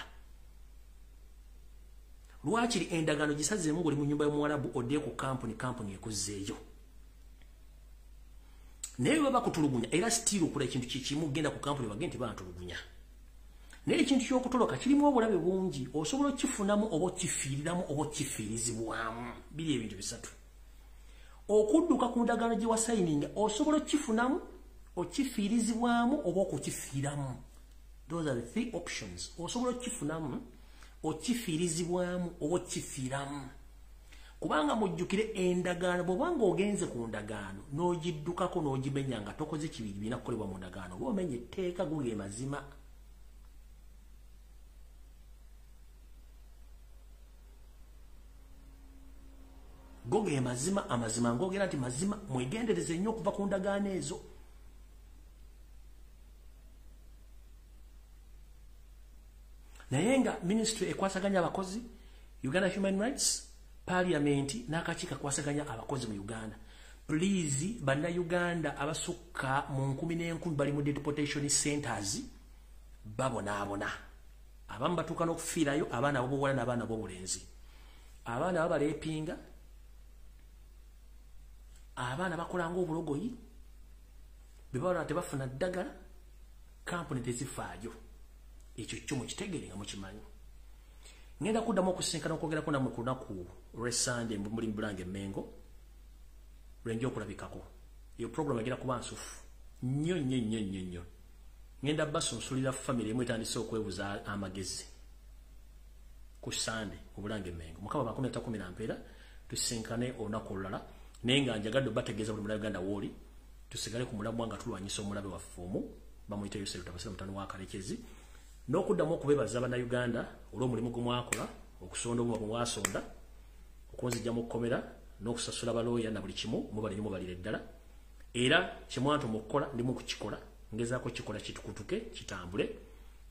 Lwakiri endagaano gisazeemu ng'oli mu nnyumba y'omuwalabu oddeyo ku kampuni, kampuni ekuzzeeyo. Naye bwe bakutulugunya era still okola ekintu kikimu, genda ku kampuni bagende nti bantulugunya. Naye ekintu ky'okutoloka kirimu obulabe bungi, osobola okifunamu oba okifiiriramu oba okifiirizibwamu. Biri ebintu bisatu. Okudduka ku ndagaano gye wasayininga osobola okifunamu, okifiirizibwamu oba okukifiiramu. Those are the three options. Osobola okifunamu, okifiirizibwamu oba okifiiramu. Kubanga mujjukire endagaano, bw'obanga ogenze ku ndagaano n'ogiddukako n'ogimenya nga tokoze kibi birina kukolebwa mu ndagaano, oba omenya etteeka, go ge mazima. Go ge mazima, amazima ng'ogera nti mazima, mwegendereze nnyo okuva ku ndagaano ezo. Naye nga ministry ekwasaganya abakozi, Uganda Human Rights, Parliament n'akakiiko akwasaganya abakozi mu Uganda. Please, Bannayuganda abasukka mu nkumi n'enkumi bali mu deportation centers babonaabona. Abamu batuuka n'okufiirayo, abaana ab'obuwala n'abaana ab'obulenzi. Abaana babaleepinga, abaana bakola ng'obulogoyi, bwe balwala tebafuna ddagala, kampuni tezifaayo. Ekyo kyo mukitegere nga mukimanyi. Ngenda kuddamu okusinkana okwogerako nammwe ku lunaku lw'Essande muli Bulange Mmengo lwenja okulabikako. Eyo program egenda kuba nsufu nnyo nnyo nnyo nnyo nnyo. Ngenda basunsulira family emu etandise okwebuza amagezi ku Sande mu Bulange Mmengo. Mukama bakomye takumira mpeera, tusinkane olunaku olulala. Naye nga njagadde obategeeza buli Munnayuganda w'oli, tusigale ku mulamwa nga tulwanyisa omulabe waffe omu bamuyita Yosef Tabasira mutano wa Kalekezi, n'okuddamu okubeebaza Bannayuganda olw'omulimu gwe mwakola, okusonda obuuma bwe mwasonda, okunzijja mu kkomera n'okusasula balooya na buli kimu, mubale nnyo mubalire ddala. Era kye mwantuma okukola ndimu kukikola, ngezaako kikola kitukutuke kitambule.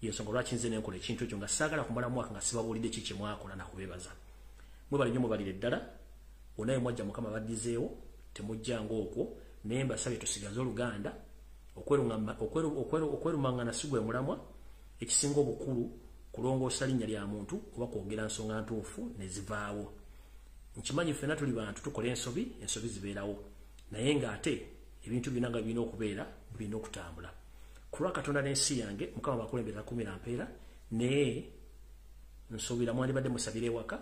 Y'ensonga lwaki nze ne nkola ekintu ekyo nga saagala kumala mwaka nga sibabuulidde ki kye mwakola na kubeebaza. Mwebale nnyo mubalire ddala. Wonna we mwajja Mukama baddizeewo, temujjanga okwo. Naye mbasabye tusigaze oluganda, okwerumangana si gwe mulamwa. Ekisinga obukulu kulongoosa linnya lya muntu oba kwogera nsonga ntuufu ne zivaawo. Nkimanyi ffenna tuli bantu, tukola ensobi, ensobi zibeerawo, naye ng'ate ebintu byonna nga birina okubeera, birina okutambula. Ku lwa Katonda n'ensi yange, Mukama bakulembera kumira mpeera. Naye nsuubira mwandibadde musabira ewaka,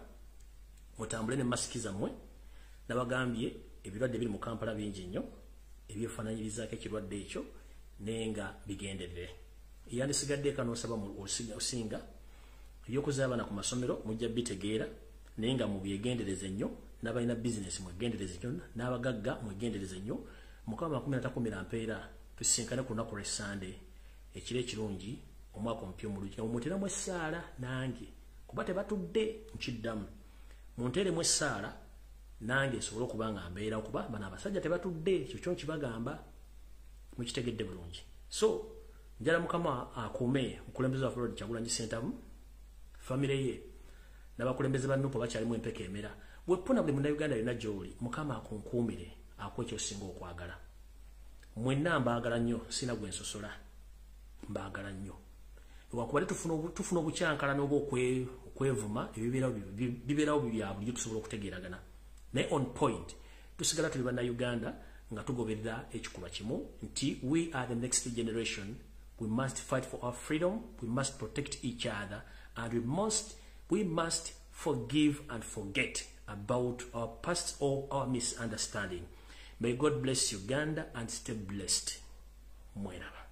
mutambule ne masiki zammwe. Nabagambye ebirwadde biri mu Kampala bingi nnyo ebyefaananyirizaako ekirwadde ekyo, naye nga bigenderere. Yandisigadde eka n'osaba osinga. Ebyokuza abaana ku masomero mujja bitegeera, naye nga mubyegendereze nnyo. N'abalina bizinesi mwegendereze nnyo, n'abagagga mwegendereze nnyo. Mukama 13 mpeera. Tusisinkane ku lunaku lw'Essande. Ekiro ekirungi, omwaka omupya omulungi. Mumuteremu essaala nange, kuba tebatudde. Nkiddamu, munteeremu essaala nange nsobole okuba nga mbeerawo, kuba bano abasajja tebatudde. Ekyo kyo nkibagamba, mukitegedde bulungi. So njala Mukama akuume omukulembeze waffe Robert Kyagulanyi Ssentamu, famire ye, n'abakulembeze ba NUP bakyalimu empeka emera. Bwepuna buli Munnayuganda yonna gy'oli, Mukama akunkuumire, akuwa ekyosinga okwagala. Mwenna mbaagala nnyo, sina gwe nsosola, mbaagala nnyo. Lwakubadde tufuna obukyankalana oba okwevuma, ebibeerawo bya bulijjo, tusobola okutegeeragana, naye on point tusigala tuli Bannayuganda nga tugoberera ekikolwa kimu nti we are the next generation. We must fight for our freedom, we must protect each other, and we must forgive and forget about our past or our misunderstanding. May God bless Uganda and stay blessed. Mweraba.